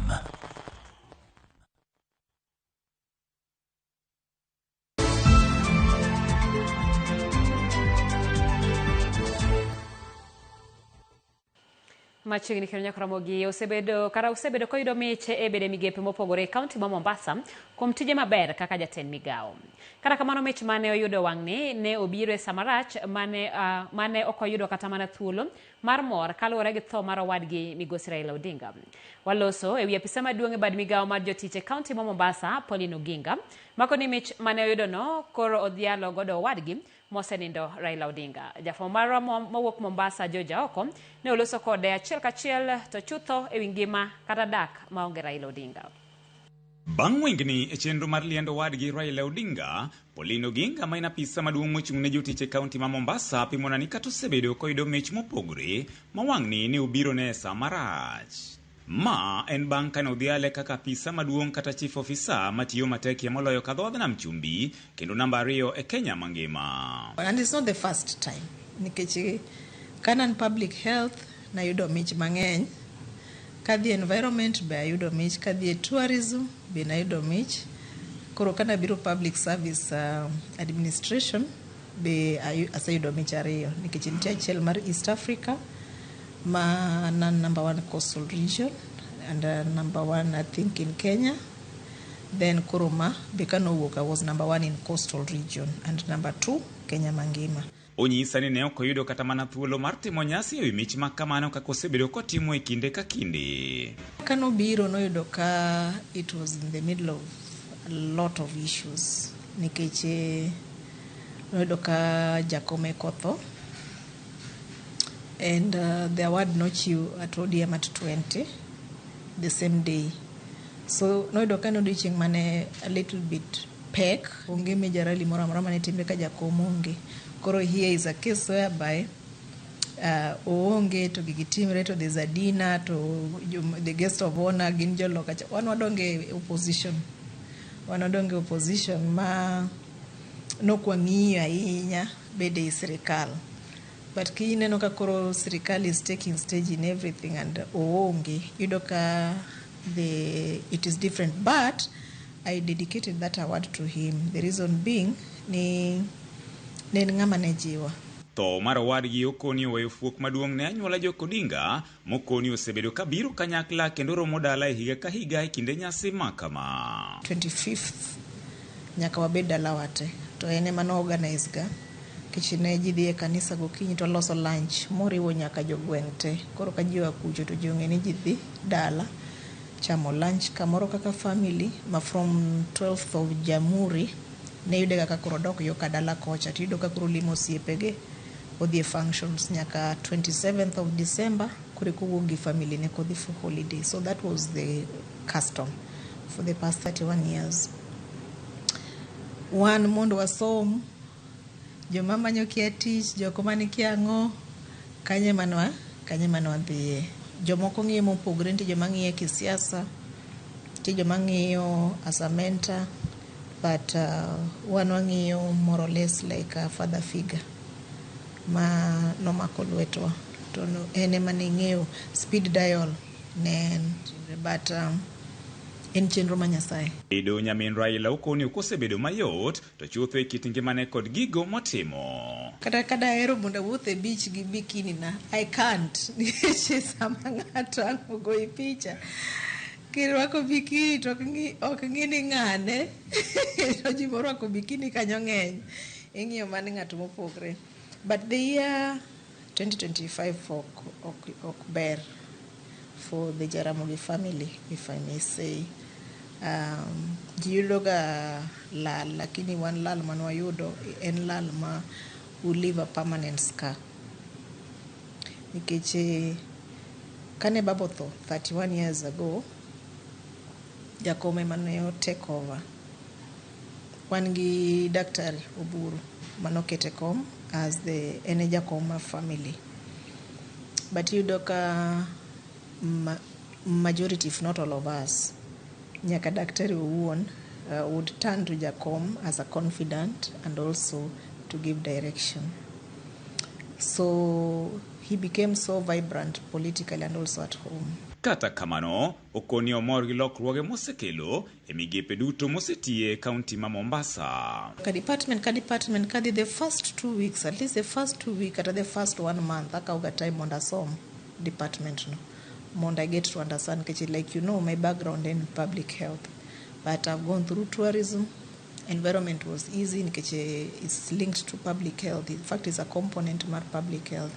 Machiegni kendo nyaka Ramogi osebedo kara osebedo koyudo mich e bede migepe mopogore e kaunti ma Mombasa kuom tije maber kaka jatend migawo. Kata kamano mich mane oyudo wang'ni ne obiro e sama rach mane ok oyudo kata mana thuolo mar mor kaluwore gi tho mar owadgi migosi Raila Odinga. Waloso ewi apisa maduong' e bad migawo mar jotich e kaunti ma Mombasa, Pauline Oginga, mako ni mich mane oyudo no koro odhialo godo owadgi mosenindo Raila Odinga. Jafwambo marwa mowuok Mombasa, George Aoko, ne oloso kode achiel kachiel to chutho ewi ngima kata dak maonge Raila Odinga. Bang' wengni e chenro mar liendo wadgi Raila Odinga, Pauline Oginga ma en apisa maduong' mochung' ne jotich e kaunti ma Mombasa pimona ni kata osebedo koyudo mich mopogore ma wang'ni ne obiro ne e sa marach. Ma en bang' kane odhiale kaka apisa maduong' kata chief officer matiyo matekie moloyo kadhodh nam chumbi kendo namba 2 e Kenya mangima. And it's not the first time. Nikech kanan public health nayudo mich mang'eny, kadhi environment be ayudo mich, kadhi e tourism be nayudo mich, Koro kanabiro public service administration be aseyudo mich 2 nikech nitie achiel mar East Africa ma na number 1 coastal region and number 1 I think in Kenya. Then koro ma be kanowuok I was number 1 in coastal region and number 2 Kenya mangima. Onyisa ni ne ok oyudo kata mana thuolo mar timo nyasi ewi mich ma kamano kaka osebedo kotimo e kinde ka kinde. Kanobiro noyudo ka it was in the middle of a lot of issues nikech noyudo ka Jakom ekotho and the award nochiw at ODM at 20 the same day. So noyudo ka en odiochieng' mane a little bit pek, onge major rally moro amora mane timre ka Jakom onge. Koro here is a case whereby oonge to gigi timre to there's a dinner to the guest of honor gin joloka cha. Wan wadonge opposition. Wan wadonge opposition ma nokwang'iyo ahinya bede e sirikal. But kineno ka koro sirikal is taking stage in everything and oonge, iyudo ka it is different. But I dedicated that award to him. The reason being ni ne en ng'ama ne jiwa. Tho mar owadgi Okoni oweyo fuok maduong' ne anyuola jok Odinga, mokoni osebedo ka biro kanyakla kendo romo dala e higa ka higa e kinde nyasi ma kama. 25th nyaka wabed dalawa te. To en ema no organize ga. Nikech ne ji dhi e kanisa gokinyi to loso lunch moriwo nyaka jogweng' te. Koro ka ji oa kucho to ji ong'e ni ji dhi dala chamo lunch kamoro kaka family ma from 12th of January ne yude ga ka koro odok yo ka dala kocha to iyudo ka koro limo osiepege odhi e functions nyaka 27th of December koro eka owuok gi family ne kodhi for holiday. So that was the custom for the past 31 years. Wan mondo wasom, joma manyo kia tich, joko mane kia ang'o, kanye mane wadhiye. Jomoko ng'iyo mopogore, nitie joma ng'iye kisiasa, nitie joma ng'iyo as a mentor, but wan wang'iyo more or less like a father figure ma nomako lwetwa. To en ema ne ng'eyo speed dial ne en, but en chenro ma Nyasaye. Bedo nyamin Raila Okoni ok osebedo mayot to chutho e kit ngimane kod gigo motimo. Kata ka dahero mondo awuoth e beach gi bikini na, I can't. Nikech sama ng'ato ang' ogoyi picha, kirwako bikini to ok ng'i ni ng'ane. To ji morwako bikini kanyo ng'eny. Ing'iyo mana ng'ato mopogre. But the year 2025 ok ber for the Jaramogi family, if I may say. Ji yudo ga lal, lakini wan lal mane wayudo en lal ma will leave a permanent scar. Nikech kane baba otho 31 years ago, Jakom ema ne o take over. Wan gi Daktari Oburu manokete kom as the en e jakom mar family. But iyudo ka majority, if not all of us, nyaka daktari owuon would turn to Jakom as a confidant and also to give direction. So he became so vibrant politically and also at home. Kata kamano, Okoni omor gi lokruoge mosekelo e migepe duto mosetiye e kaunti ma Mombasa. Ka department kadhi the first 2 weeks, at least the first 2 weeks, kata the first 1 month, akawo ga time mondo asom department no. Mondo I get to understand, nikech like you know, my background in public health. But I've gone through tourism. Environment was easy, nikech it's linked to public health. In fact, it's a component mar public health.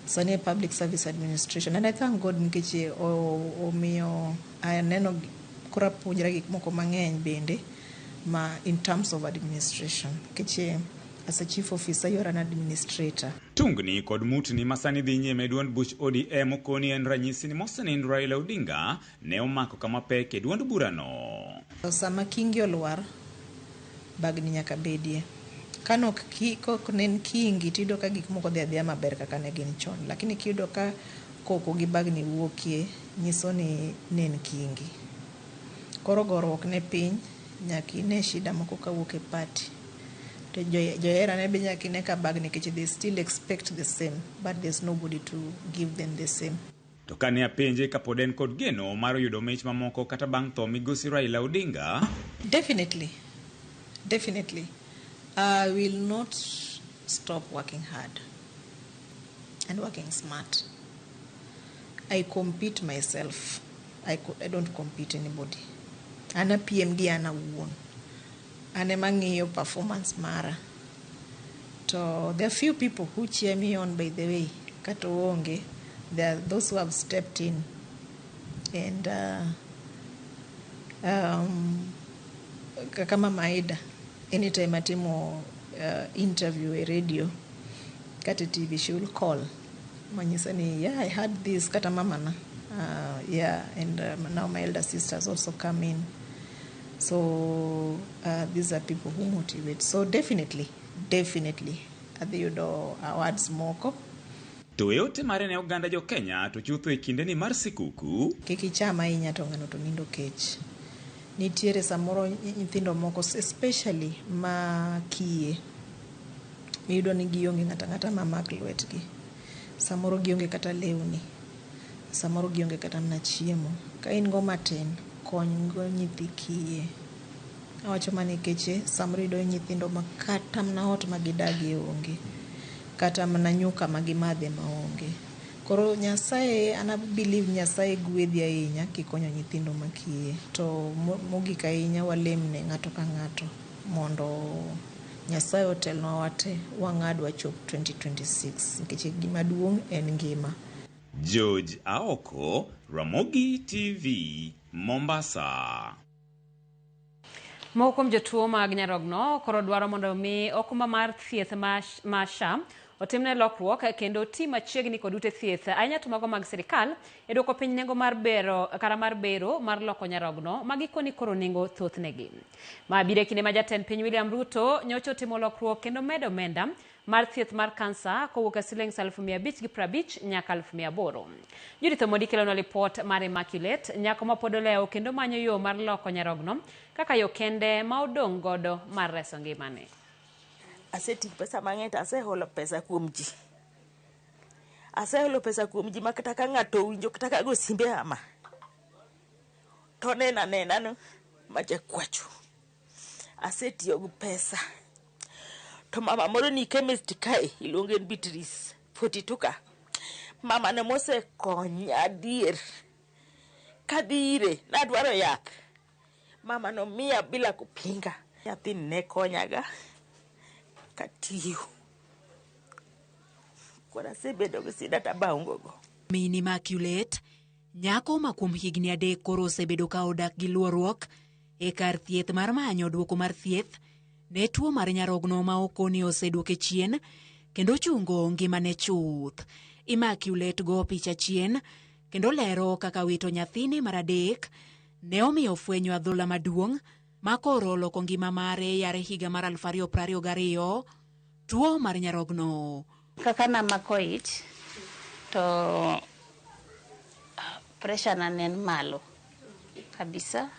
Sani public service administration. And I thank God nikech omiyo aneno koro apuonjra gik moko mang'eny bende ma in terms of administration. Nikech as a chief officer, you are an administrator. Tungni kod mutni masani dhi nyime e duond buch ODM Okoni en ranyisi ni mosenind Raila Odinga ne omako kama pek e duond burano. Sama kingi olwar, bagni nyaka bedie. Kano kok ne en kingi tiyudo ka gik moko dhi adhiya maber kaka ne gin chon. Lakini kiyudo ka koko gi bagni wuokie, nyiso ni ne en kingi. Koro goruok ne piny, nyaka ine shida moko kawuok e party. To johera ne be nyaka ine ka bagni nikech they still expect the same, but there's nobody to give them the same. To kane apenje kapod en kod geno mar yudo mich mamoko kata bang' tho migosi Raila Odinga? Definitely. Definitely. I will not stop working hard and working smart. I compete myself. I don't compete anybody. An apiem gi an awuon. An ema ang'iyo performance mara. To there are few people who cheer me on, by the way. Kata oonge. There are those who have stepped in. And kaka Mama Aida, anytime atimo interview e radio kata e TV, she will call. Manyisa ni, yeah, I had this, kata mamana. Yeah, and now my elder sisters also come in. So these are people who motivate. So definitely, definitely, adhi yudo awards moko. To e ote mare ne oganda jo Kenya to chutho e kindeni mar sikuku. Kik icham ahinya to ng'ano to nindo kech. Nitiere samoro nyithindo moko, especially ma kiye, miyudo ni gionge ng'ato ang'ata mamak lwetgi. Samoro gionge kata lewni, samoro gionge kata mana chiemo. Ka in go matin, kony go nyithi kiye. Awacho mana nikech samoro iyudo nyithindo ma kata mana ot ma gidagie onge, kata mana nyuka ma gimadhe maonge. Koro Nyasaye, an a believe Nyasaye gwedhi ahinya kikonyo nyithindo ma kiye. To mogik ahinya, walem ne ng'ato ka ng'ato mondo Nyasaye otelnwa wate wang'ad wachop 2026, nikech gima duong' en ngima. George Aoko, Ramogi TV, Mombasa. Moko kuom jotuo mag nyarogno koro dwaro mondo mi okumba mar thieth ma SHA otimne lokruok kendo ti machiegni kod ute thieth, ahinya to mago mag sirikal, e duoko piny nengo mar bero kara mar bero mar loko nyarogno ma gikoni koro nengo thoth negi. Ma biro e kinde ma jatend piny William Ruto nyocha otimo lokruok kendo medo omenda mar thieth mar kansa kowuok e siling 550,000 nyaka 800,000. Judith Omondi kelonwa lipot mar Immaculate, nyako ma pod olewo kendo manyo yo mar loko nyarogno kaka yo kende ma odong' godo mar reso ngimane. Aseting'o pesa mang'eny to aseholo pesa kuom ji. Aseholo pesa kuom ji ma kata ka ng'ato owinjo kata ka go simbe ama to neno anena no majakwacho. Asetiyo gi pesa. To mama moro ni chemist kae, iluonge ni Beatrice 42 ka. Mama no mosekonya adier. Kadhi ire nadwaro yath. Mama no miya bila kupinga. Nyathini ne konyaga katiyo. Koro asebedo gi sida tabaongo go. Min Immaculate, nyako ma kuom higni 3 koro osebedo ka odak gi luorruok e kar thieth mar manyo duoko mar thieth ne tuo mar nyarogno ma okoni oseduoke chien kendo chungo ngimane chuth. Immaculate go picha chien kendo lero kaka wito nyathine mar adek ne omiyo fwenyo adhola maduong' ma koro oloko ngima mare yare higa mar 2022, tuo mar nyarogno. Kaka namako ich to pressure na ne en malo kabisa.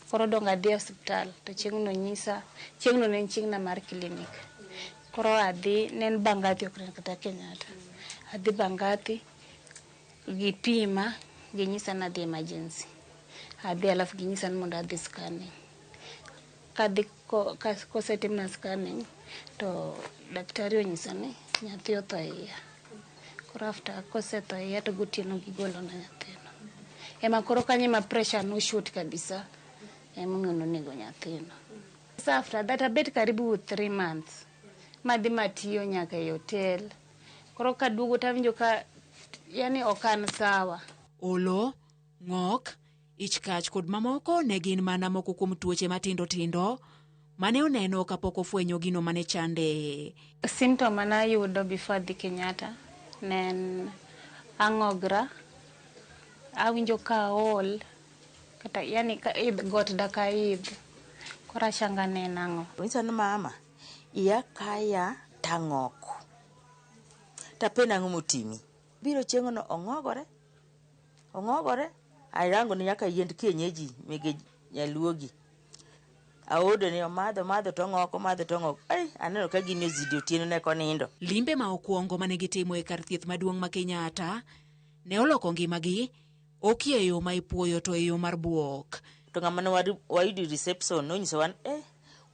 Koro dong adhi e osiptal to chieng'no nyisa, chieng'no ne en chieng'na mar klinik. Koro adhi, ne en Bangathi, ok en kata Kenyatta. Adhi Bangathi, gipima, ginyisa ni adhi emergency. Adhi, alafu ginyisa ni mondo adhi scanning. Kadhi kosetimna scanning to daktari onyisa ni nyathi otho e iya. Koro after kosetho e iya to gotieno gigolona nyathino. Ema koro kanyo ema pressure noshoot kabisa. Emomiyo nonego nyathino. So after that abet karibu 3 months. Madhi matiyo nyaka e hotel. Koro kaduogo tawinjo ka yani ok an sawa. Olo, ng'ok, ich kach kod mamoko ne gin mana moko kuom tuoche matindo tindo mane oneno kapok ofwenyo gino mane chande. Symptom manayudo before adhi Kenyatta ne en ang'ogra, awinjo ka aol, kata yani ka idh got dak aidh. Koro ashanga ni en ang'o. Onyisa ni mama, iya kaya tang'ok. Tapenjo ang'o motimi. Biro chieng'no ong'ogore, ong'ogore, arango ni nyaka yiend kienyeji mege nyaluo gi. Aodo ni omadho omadho to ong'ok, omadho to ong'ok. Ai, aneno ka gini ozidi otieno ne konindo. Limbe ma okwongo mane gitimo e kar thieth maduong' ma Kenyatta ne oloko ngimagi, ok e yo ma ipuoyo to e yo mar buok. To ng'ama ne wayudo e reception nonyisowa ni eh,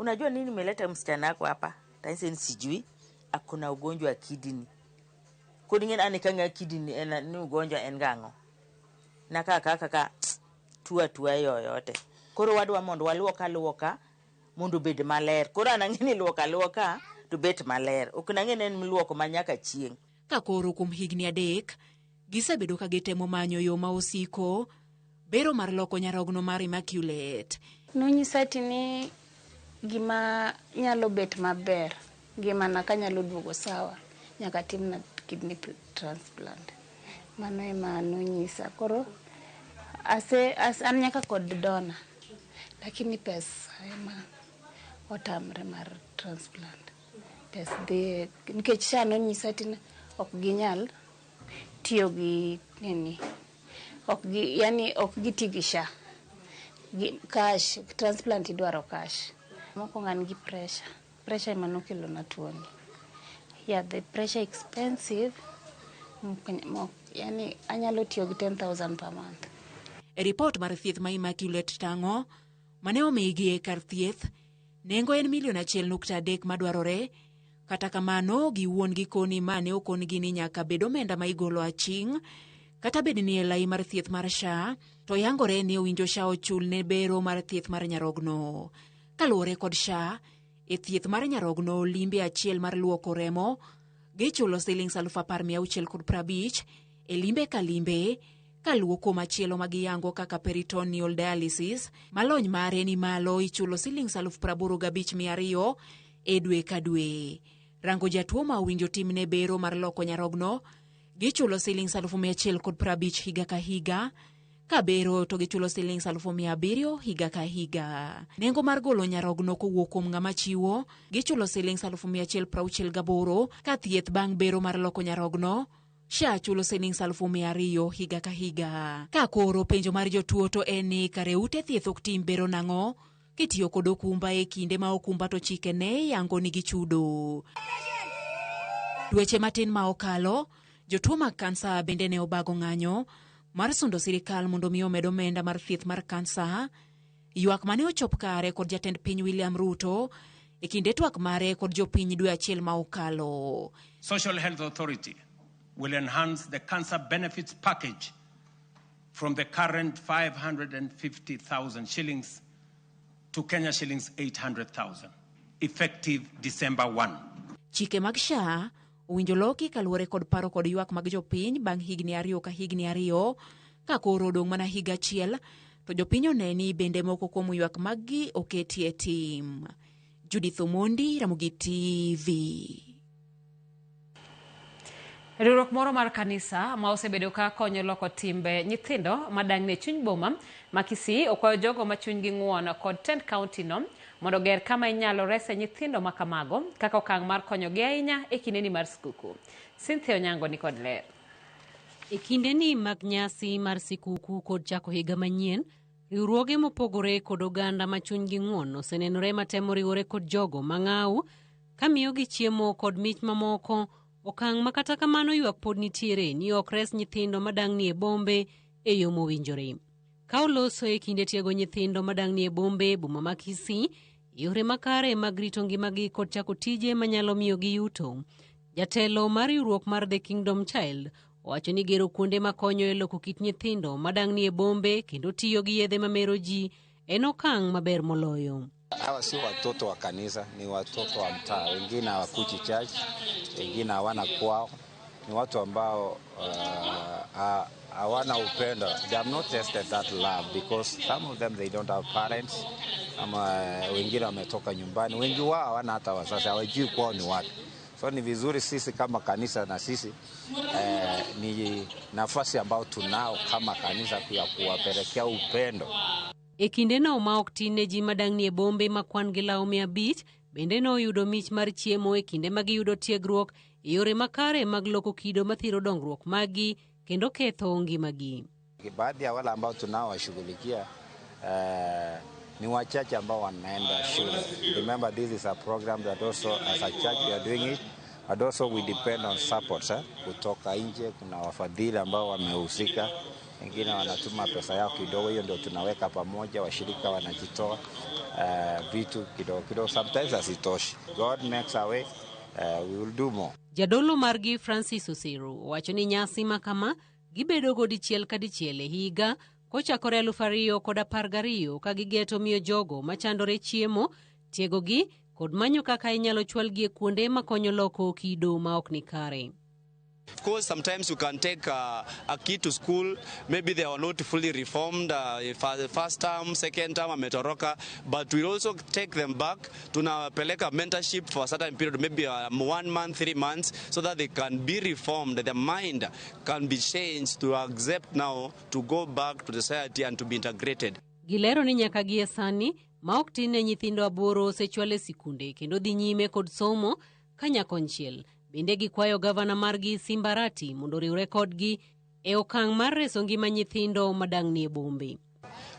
Unajua nini imeleta msichana wako hapa? Tanyise ni sijui, akona ugonjwa wa kidney. Koro ing'e ni an kang'eyo kidney en ni ugonjwa en gang'o. Naka kaka tuo atua yoyote. Koro wadwa mondo waluok aluoka mondo obed maler. Koro an ang'e ni luok aluoka to bet maler. Ok nang'e ni en miluoko ma nyaka chieng'. Ka koro kuom higni 3 gisebedo ka gitemo manyo yo ma osiko bero mar loko nyarogno mar Immaculate. Nonyisa ati ni gima nyalo bet maber, ngimana kanyalo duogo sawa, nyaka timna kidney transplant. Mano ema nonyisa. Koro an nyaka kod dona, lakini pesa ema otamre mar transplant. Pes dhi nikech SHA nonyisa ati ok ginyal tiyo gi nini, ok gi, yani ok giti gi SHA. Gi cash, transplant idwaro cash. Mokwongo an gi pressure. Pressure ema nokelo na tuoni. Yeah, the pressure expensive. Yani anyalo tiyo gi 10,000 per month. E ripot mar thieth ma Immaculate tang'o mane omigi e kar thieth, nengo en milion 1.3 madwarore. Kata kamano giwuon gikoni mane okon-gi ni nyaka bed omenda ma igolo aching', kata bed ni e lai mar thieth mar SHA, to yangore ni owinjo SHA ochul ne bero mar thieth mar nyarogno. Kaluwore kod SHA, e thieth mar nyarogno limbe achiel mar luoko remo gichulo siling 10,650 e limbe ka limbe, kaluwo kuom machielo ma giyango kaka peritoneal dialysis malony mare ni malo ichulo siling 85,200 e dwe ka dwe. Rango jatuo ma owinjo timne bero mar loko nyarogno gichulo siling 150 higa ka higa, ka bero to gichulo siling 700 higa ka higa. Nengo mar golo nyarogno kowuok kuom ng'ama chiwo gichulo siling 168, ka thieth bang' bero mar loko nyarogno SHA chulo siling 200 higa ka higa. Ka koro penjo mar jotuo to en ni kare ute thieth ok tim bero nang'o kitiyo kod okumba e kinde ma okumba to chike ne yango ni gichudo. Dweche matin ma okalo, jotuo mag kansa bende ne obago ng'anyo mar sundo sirikal mondo mi omed omenda mar thieth mar kansa. Ywak mane ochop kare kod jatend piny William Ruto e kinde twak mare kod jopiny dwe achiel ma okalo. Social Health Authority will enhance the cancer benefits package from the current 550,000 shillings to Kenya shillings 800,000, effective December 1. Chike mag SHA owinjo loki kaluwore kod paro kod ywak mag jopiny bang' higni 2 ka higni 2, ka koro odong' mana higa achiel to jopiny one ni bende moko kuom ywak maggi oketi e tim. Judith Omondi, Ramogi TV. Riwruok moro mar kanisa ma osebedo ka konyo loko timbe nyithindo madang'ni e chuny boma ma Kisii okwayo jogo ma chunygi ng'uon kod tend county no mondo oger kama inyalo rese nyithindo ma kamago kaka okang' mar konyogi ahinya e kindeni mar skuku. Cynthia Onyango ni kod ler. E kindeni mag nyasi mar sikuku kod chako higa manyien, riwruoge mopogore kod oganda ma chunygi ng'uon osenenore matemo riwore kod jogo mang'aw ka miyogi chiemo kod mich mamoko. Okang' ma kata kamano ywak pod nitiere ni ok res nyithindo madang'ni e bombe e yo mowinjore. Ka oloso e kinde tiego nyithindo madang'ni e bombe boma ma Kisii, yore makare mag rito ngimagi kod chako tije manyalo miyogi yuto. Jatelo mar riwruok mar The Kingdom Child owacho ni gero kuonde makonyo e loko kit nyithindo madang'ni e bombe kendo tiyo gi yedhe mamero ji en okang' maber moloyo. Hawa si watoto wa kanisa, ni watoto wa mtaa. Wengine hawakuji church, wengine hawana kwao. Ni watu ambao hawana upendo. They have not tested that love because some of them they don't have parents. Ama wengine wametoka nyumbani, wengi wao hawana hata wazazi, hawajui kwao ni wapi. So ni vizuri sisi kama kanisa na sisi ni nafasi ambao tunao kama kanisa ya kuwapelekea upendo. E kindeno ma ok tin ne ji madang'ni e bombe ma kwan gi lawo 500 bende noyudo mich mar chiemo e kinde ma giyudo tiegruok e yore makare mag loko kido mathiro dongruok maggi kendo ketho ngimagi. Baadhi ya wale ambao tunawashughulikia ni wachache ambao wanaenda shule. Remember, this is a program that also as a church we are doing it, but also we depend on support kutoka nje. Kuna wafadhili ambao wamehusika, wengine wanatuma pesa yao kidogo, hiyo ndio tunaweka pamoja, washirika wanajitoa. Vitu kidogo kidogo sometimes hazitoshi. God makes a way, we will do more. Jadolo margi Francis Osiru owacho ni nyasi ma kama gibedogo dichiel ka dichiel e higa kochakore 2012 ka gigeto miyo jogo machandore chiemo, tiegogi kod manyo kaka inyalo chwalgi e kuonde makonyo loko kido ma ok ni kare. Of course, sometimes you can take a kid to school, maybe they are not fully reformed, first term, second term, ametoroka, but we also take them back, tunawapeleka mentorship for a certain period, maybe 1 month, 3 months, so that they can be reformed, their mind can be changed to accept now to go back to the society and to be integrated. Gilero ni nyaka gie sani, ma ok tin ne nyithindo 8 osechwal e sikunde kendo dhi nyime kod somo ka nyakonchiel. Bende gikwayo gavana margi Simba Arati mondo oriwre kodgi e okang' mar reso ngima nyithindo madang'ni e bombe.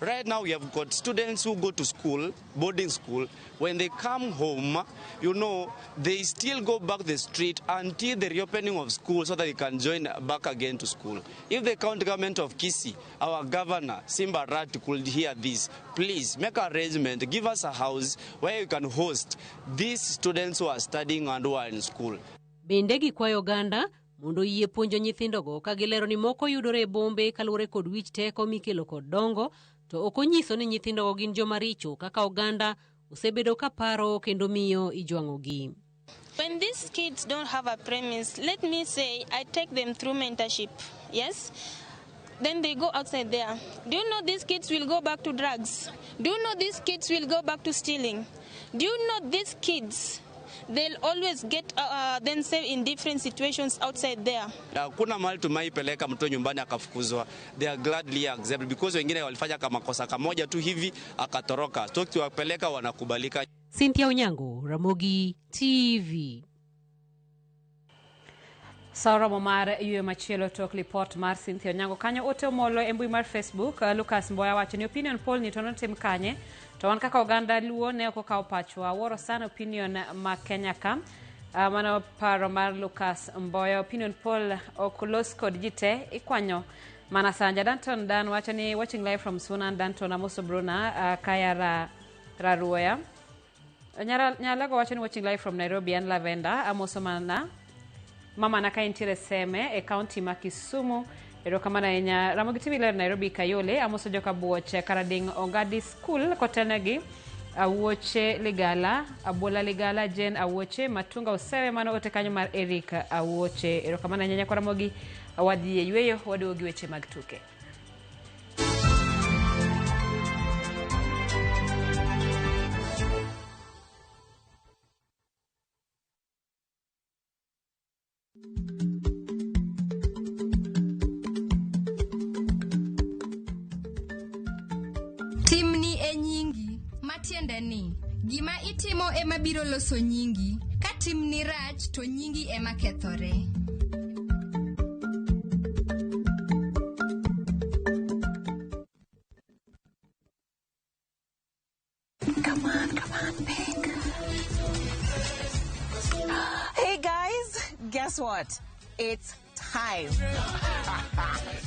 Right now we have got students who go to school, boarding school. When they come home, you know, they still go back the street until the reopening of school so that they can join back again to school. If the county government of Kisii, our governor, Simba Arati, could hear this, please make arrangement, give us a house where you can host these students who are studying and who are in school. Bende gikwayo oganda mondo oyie puonjo nyithindogo ka gilero ni moko yudore e bombe kaluwore kod wich teko mikelo kod dongo, to ok onyiso ni nyithindogo gin joma richo kaka oganda osebedo ka paro kendo miyo ijwang'ogi. When these kids don't have a premise, let me say I take them through mentorship, yes? Then they go outside there. Do you know these kids will go back to drugs? Do you know these kids will go back to stealing? Do you know these kids, they'll always get themselves in different situations outside there. Hakuna mahali tumeipeleka mtoto nyumbani akafukuzwa. They are gladly accepted because wengine walifanya kama kosa kamoja tu hivi akatoroka. So tukiwapeleka wanakubalika. Cynthia Onyango, Ramogi TV. Saromo mar yweyo machielo tok lipot mar Cynthia Onyango kanyo ote omolo e mbui mar Facebook. Lucas Mboya wacho ni opinion poll ni to notim kanye, to wan kaka oganda Luo ne ok okawo pachwa. Awuoro sana opinion ma Kenya ka. Mano paro mar Lucas Mboya. Opinion poll ok los kod ji te, ikwanyo mana Sanja. Danton Dan wacho ni watching live from Sunan. Danton Amoso Bruna Kaya Raruoya. Nyalago wacho ni watching live from Nairobi and Lavender. Amoso mana mama na ka intiere Seme e county ma Kisumu. Erokamano ahinya. Ramogi TV ler Nairobi Kayole. Amoso joka Buoche Karading Ongadi School kotenegi Awuoche Ligala, Abola Ligala, Jen Awuoche, Matunga Osewe. Mano ote kanyo mar Eric Awuoche. Erokamano ahinya kwa Ramogi. Wadhi e yweyo, waduogo gi weche mag tuke. Timni e nyingi, matiende ni gima itimo ema biro loso nyingi. Ka timni rach to nyingi ema kethore. Come on, come on, pick. Hey guys, guess what? It's time.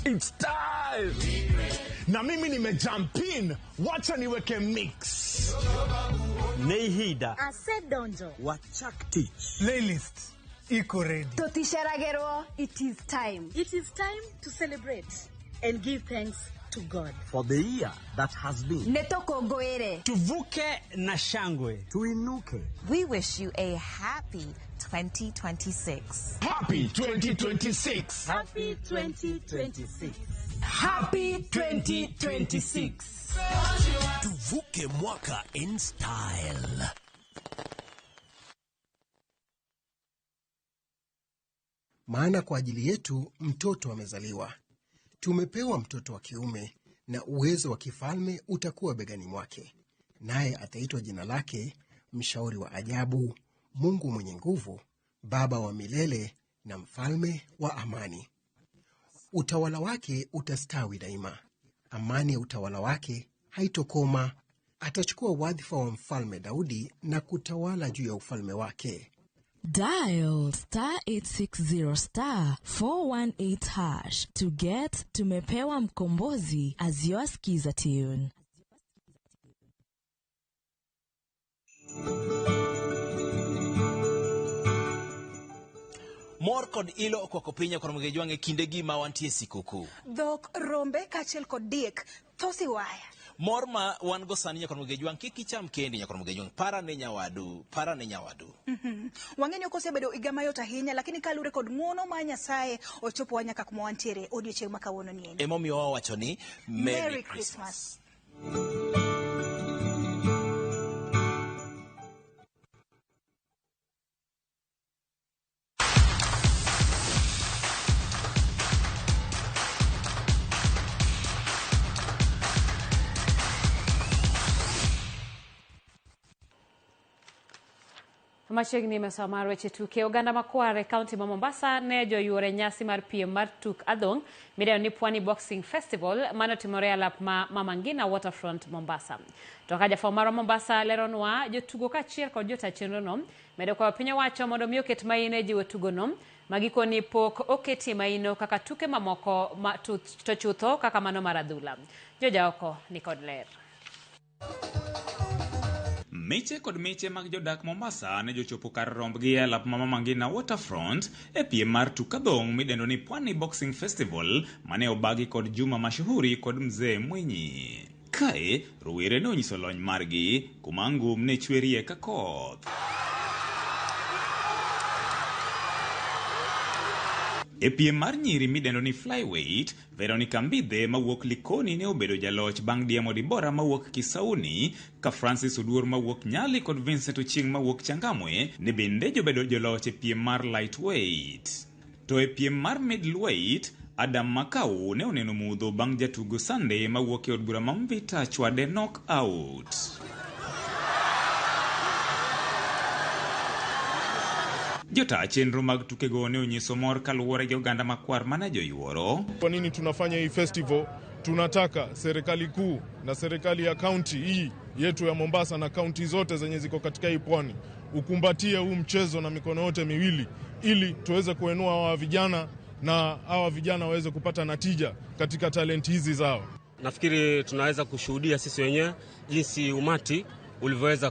It's time. Na mimi nimejump in, wacha niweke mix. Neihida Asedonjo Wachaktich Playlist iko ready. Totisharagero, it is time. It is time to celebrate and give thanks to God for the year that has been. Netokogoere. Tuvuke na shangwe. Tuinuke. We wish you a happy 2026. Happy 2026. Happy 2026. Happy 2026. Tuvuke mwaka in style. Maana kwa ajili yetu mtoto amezaliwa, tumepewa mtoto wa kiume, na uwezo wa kifalme utakuwa begani mwake, naye ataitwa jina lake Mshauri wa Ajabu, Mungu Mwenye Nguvu, Baba wa Milele, na Mfalme wa Amani. Utawala wake utastawi daima, amani ya utawala wake haitokoma. Atachukua wadhifa wa Mfalme Daudi na kutawala juu ya ufalme wake. Dial star 860 star 418 hash to get Tumepewa Mkombozi as your skiza tune. Mor kod ilo okwako piny kod Ramogi e kindegi ma wantie sikuku. Dhok, rombe kaachiel kod diek thosi waya. Mor ma wan go sani nyakor Ramogi Jwang' kik icham kendi nyakor Ramogi Jwang' para ne nyawadu, para ne nyawadu. Wang'e ni ok osebedo higa mayot ahinya, lakini kaluwore kod ng'uono ma Nyasaye ochopowa nyaka kuma wantiere odiochieng' ma kawuono ni endi. Emomiyo wawacho ni Merry Christmas. Machiegni mesa mar weche tuke, oganda makwar e kaunti ma Mombasa ne joyuore nyasi mar piem mar tuk adhong' midendo ni Pwani Boxing Festival manotimore e alap ma Mama Ngina Waterfront Mombasa. To ka jafwambo marwa Mombasa leronwa, jotugo kaachiel kod jota chenrono medo kwayo piny owacho mondo mi oket maino e jiwo tugono ma gikoni pok oketie maino kaka tuke mamoko ma to chutho kaka mano mar adhula. Jojaoko ni kod ler. Miche kod miche mag jodak Mombasa ne jochopo kar rombgi e alap ma Mama Ngina Waterfront e piem mar tuk adhong' midendo ni Pwani Boxing Festival mane obagi kod Juma Mashuhuri kod Mzee Mwinyi. Kae, rowere ne onyiso lony margi kuma ngum ne chwerie ka koth. E piem mar nyiri midendo ni flyweight, Veronica Mbithe mawuok Likoni ne obedo jaloch bang' diemo Dibora mawuok Kisauni, ka Francis Oduor mawuok Nyali kod Vincent Ochieng' mawuok Changamwe ne bende jobedo joloch e piem mar lightweight. To e piem mar middleweight, Adam Makau ne oneno mudho bang' jatugo Sunday mawuok e od bura ma Mvita chwade knock out. Jotaa chenro mag tukego ne onyiso mor kaluwore gi oganda makwar mane joyuoro. Kwa nini tunafanya hii festival? Tunataka serikali kuu na serikali ya kaunti hii yetu ya Mombasa na kaunti zote zenye ziko katika hii pwani ukumbatie huu mchezo na mikono yote miwili, ili tuweze kuinua hawa vijana na hawa vijana waweze kupata natija katika talenti hizi zao. Nafikiri tunaweza kushuhudia sisi wenyewe jinsi umati ulivyoweza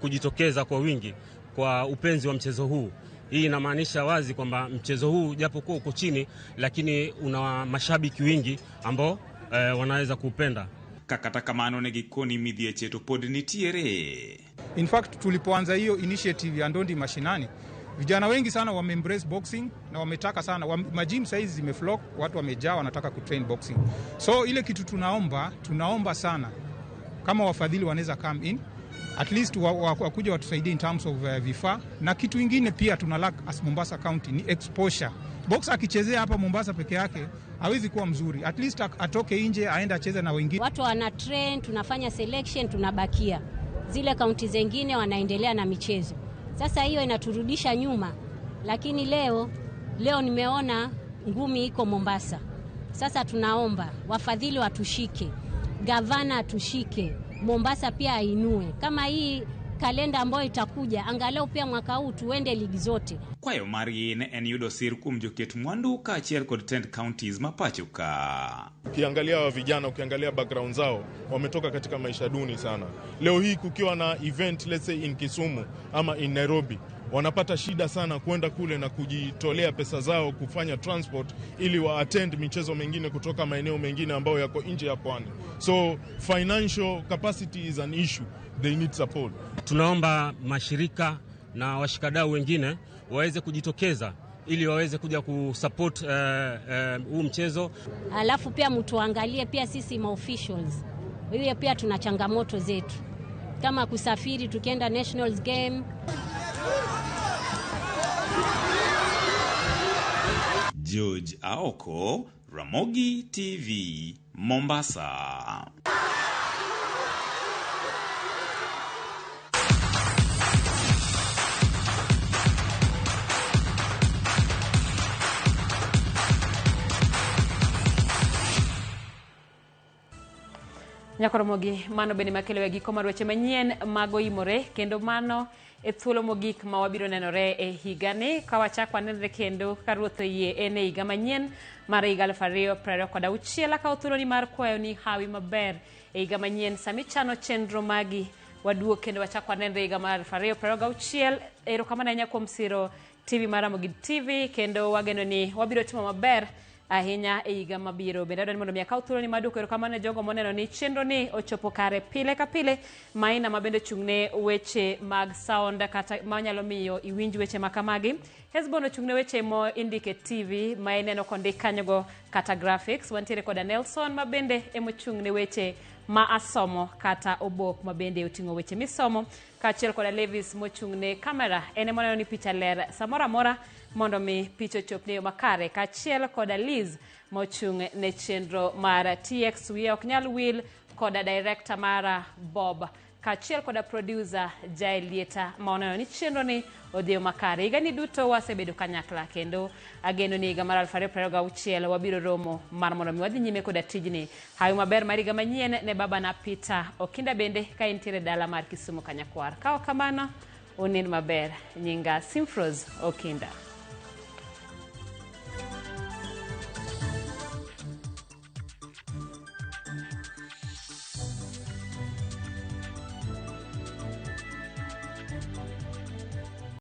kujitokeza kwa wingi kwa upenzi wa mchezo huu. Hii inamaanisha wazi kwamba mchezo huu japokuwa uko chini, lakini una mashabiki wengi ambao wanaweza kuupenda. Kata kamano ne gikoni midhieche to pod nitiere. In fact, tulipoanza hiyo initiative ya ndondi mashinani, vijana wengi sana wame embrace boxing na wametaka sana. Majim saizi zimeflock, watu wamejaa wanataka kutrain boxing. So ile kitu tunaomba sana kama wafadhili wanaweza come in, at least wakuja watusaidie in terms of vifaa. Na kitu ingine pia tuna lack as Mombasa County ni exposure. Boxer akichezea hapa Mombasa peke yake hawezi kuwa mzuri. At least atoke nje aende acheze na wengine. Watu wana train, tunafanya selection, tunabakia. Zile kaunti zingine wanaendelea na michezo. Sasa hiyo inaturudisha nyuma. Lakini leo nimeona ngumi iko Mombasa. Sasa tunaomba wafadhili watushike, gavana atushike, Mombasa pia ainue. Kama hii kalenda ambayo itakuja, angalau pia mwaka huu tuende ligi zote. Kwayo margi ne en yudo sir kuom joket mwandu kaachiel kod 10 counties ma pacho ka. Ukiangalia wa vijana, ukiangalia background zao, wametoka katika maisha duni sana. Leo hii kukiwa na event, let's say in Kisumu ama in Nairobi, wanapata shida sana kwenda kule na kujitolea pesa zao kufanya transport ili wa attend michezo mengine kutoka maeneo mengine ambayo yako nje ya pwani. So financial capacity is an issue. They need support. Tunaomba mashirika na washikadau wengine waweze kujitokeza ili waweze kuja kusupport huu mchezo. Alafu pia mtuangalie pia sisi ma officials. Hiyo pia tuna changamoto zetu. Kama kusafiri tukienda nationals game. George Aoko, Ramogi TV, Mombasa. Nyakoromogi, mano bende makelo e giko mar weche manyien mag Oimore, kendo mano e thuolo mogik ma wabiro nenore e higani. Ka wachak wanenre kendo ka Ruoth oyie en e higa manyien mar higa 2026. Akawo thuoloni mar kwayo ni hawi maber e higa manyien sami chano chenro magi Waduog kendo wachak wanenre higa mar 2026. Erokamano ahinya kuom siro TV mar Ramogi TV kendo wageno ni wabiro timo maber ahinya e higa mabiro. Bende adwaro ni mondo mi akaw thuoloni mar duoko erokamano ne jogo moneno ni chenro ni ochopo kare pile ka pile. Maina ma bende ochung' ne weche mag sound kata manyalo miyo iwinj weche ma kamagi. Hesbon ochung' ne weche mo indike TV ma ineno kondik kanyogo kata graphics. Wantiere koda Nelson ma bende emochung' ne weche ma asomo kata obok ma bende oting'o weche misomo kaachiel koda Levis mochung' ne kamera en ema oneno ni picha ler samoro amora mondo mi picha ochopni e yo makare kaachiel koda Liz mochung' ne chenro mar TX wiye ok nyal wil koda director mara Bob kaachiel koda producer Jael Lieta ma oneno ni chenro ni odhi e makare. Higani duto wasebedo kanyakla kendo ageno ni higa mar 2026 wabiro romo mar mondo mi wadhi nyime koda tijni. Hawi maber mar higa manyien ne babana Peter Okinda bende ka entiere dala mar Kisumu Kanyakwar. Ka ok kamano, unind maber. Nyinga Simfrose Okinda.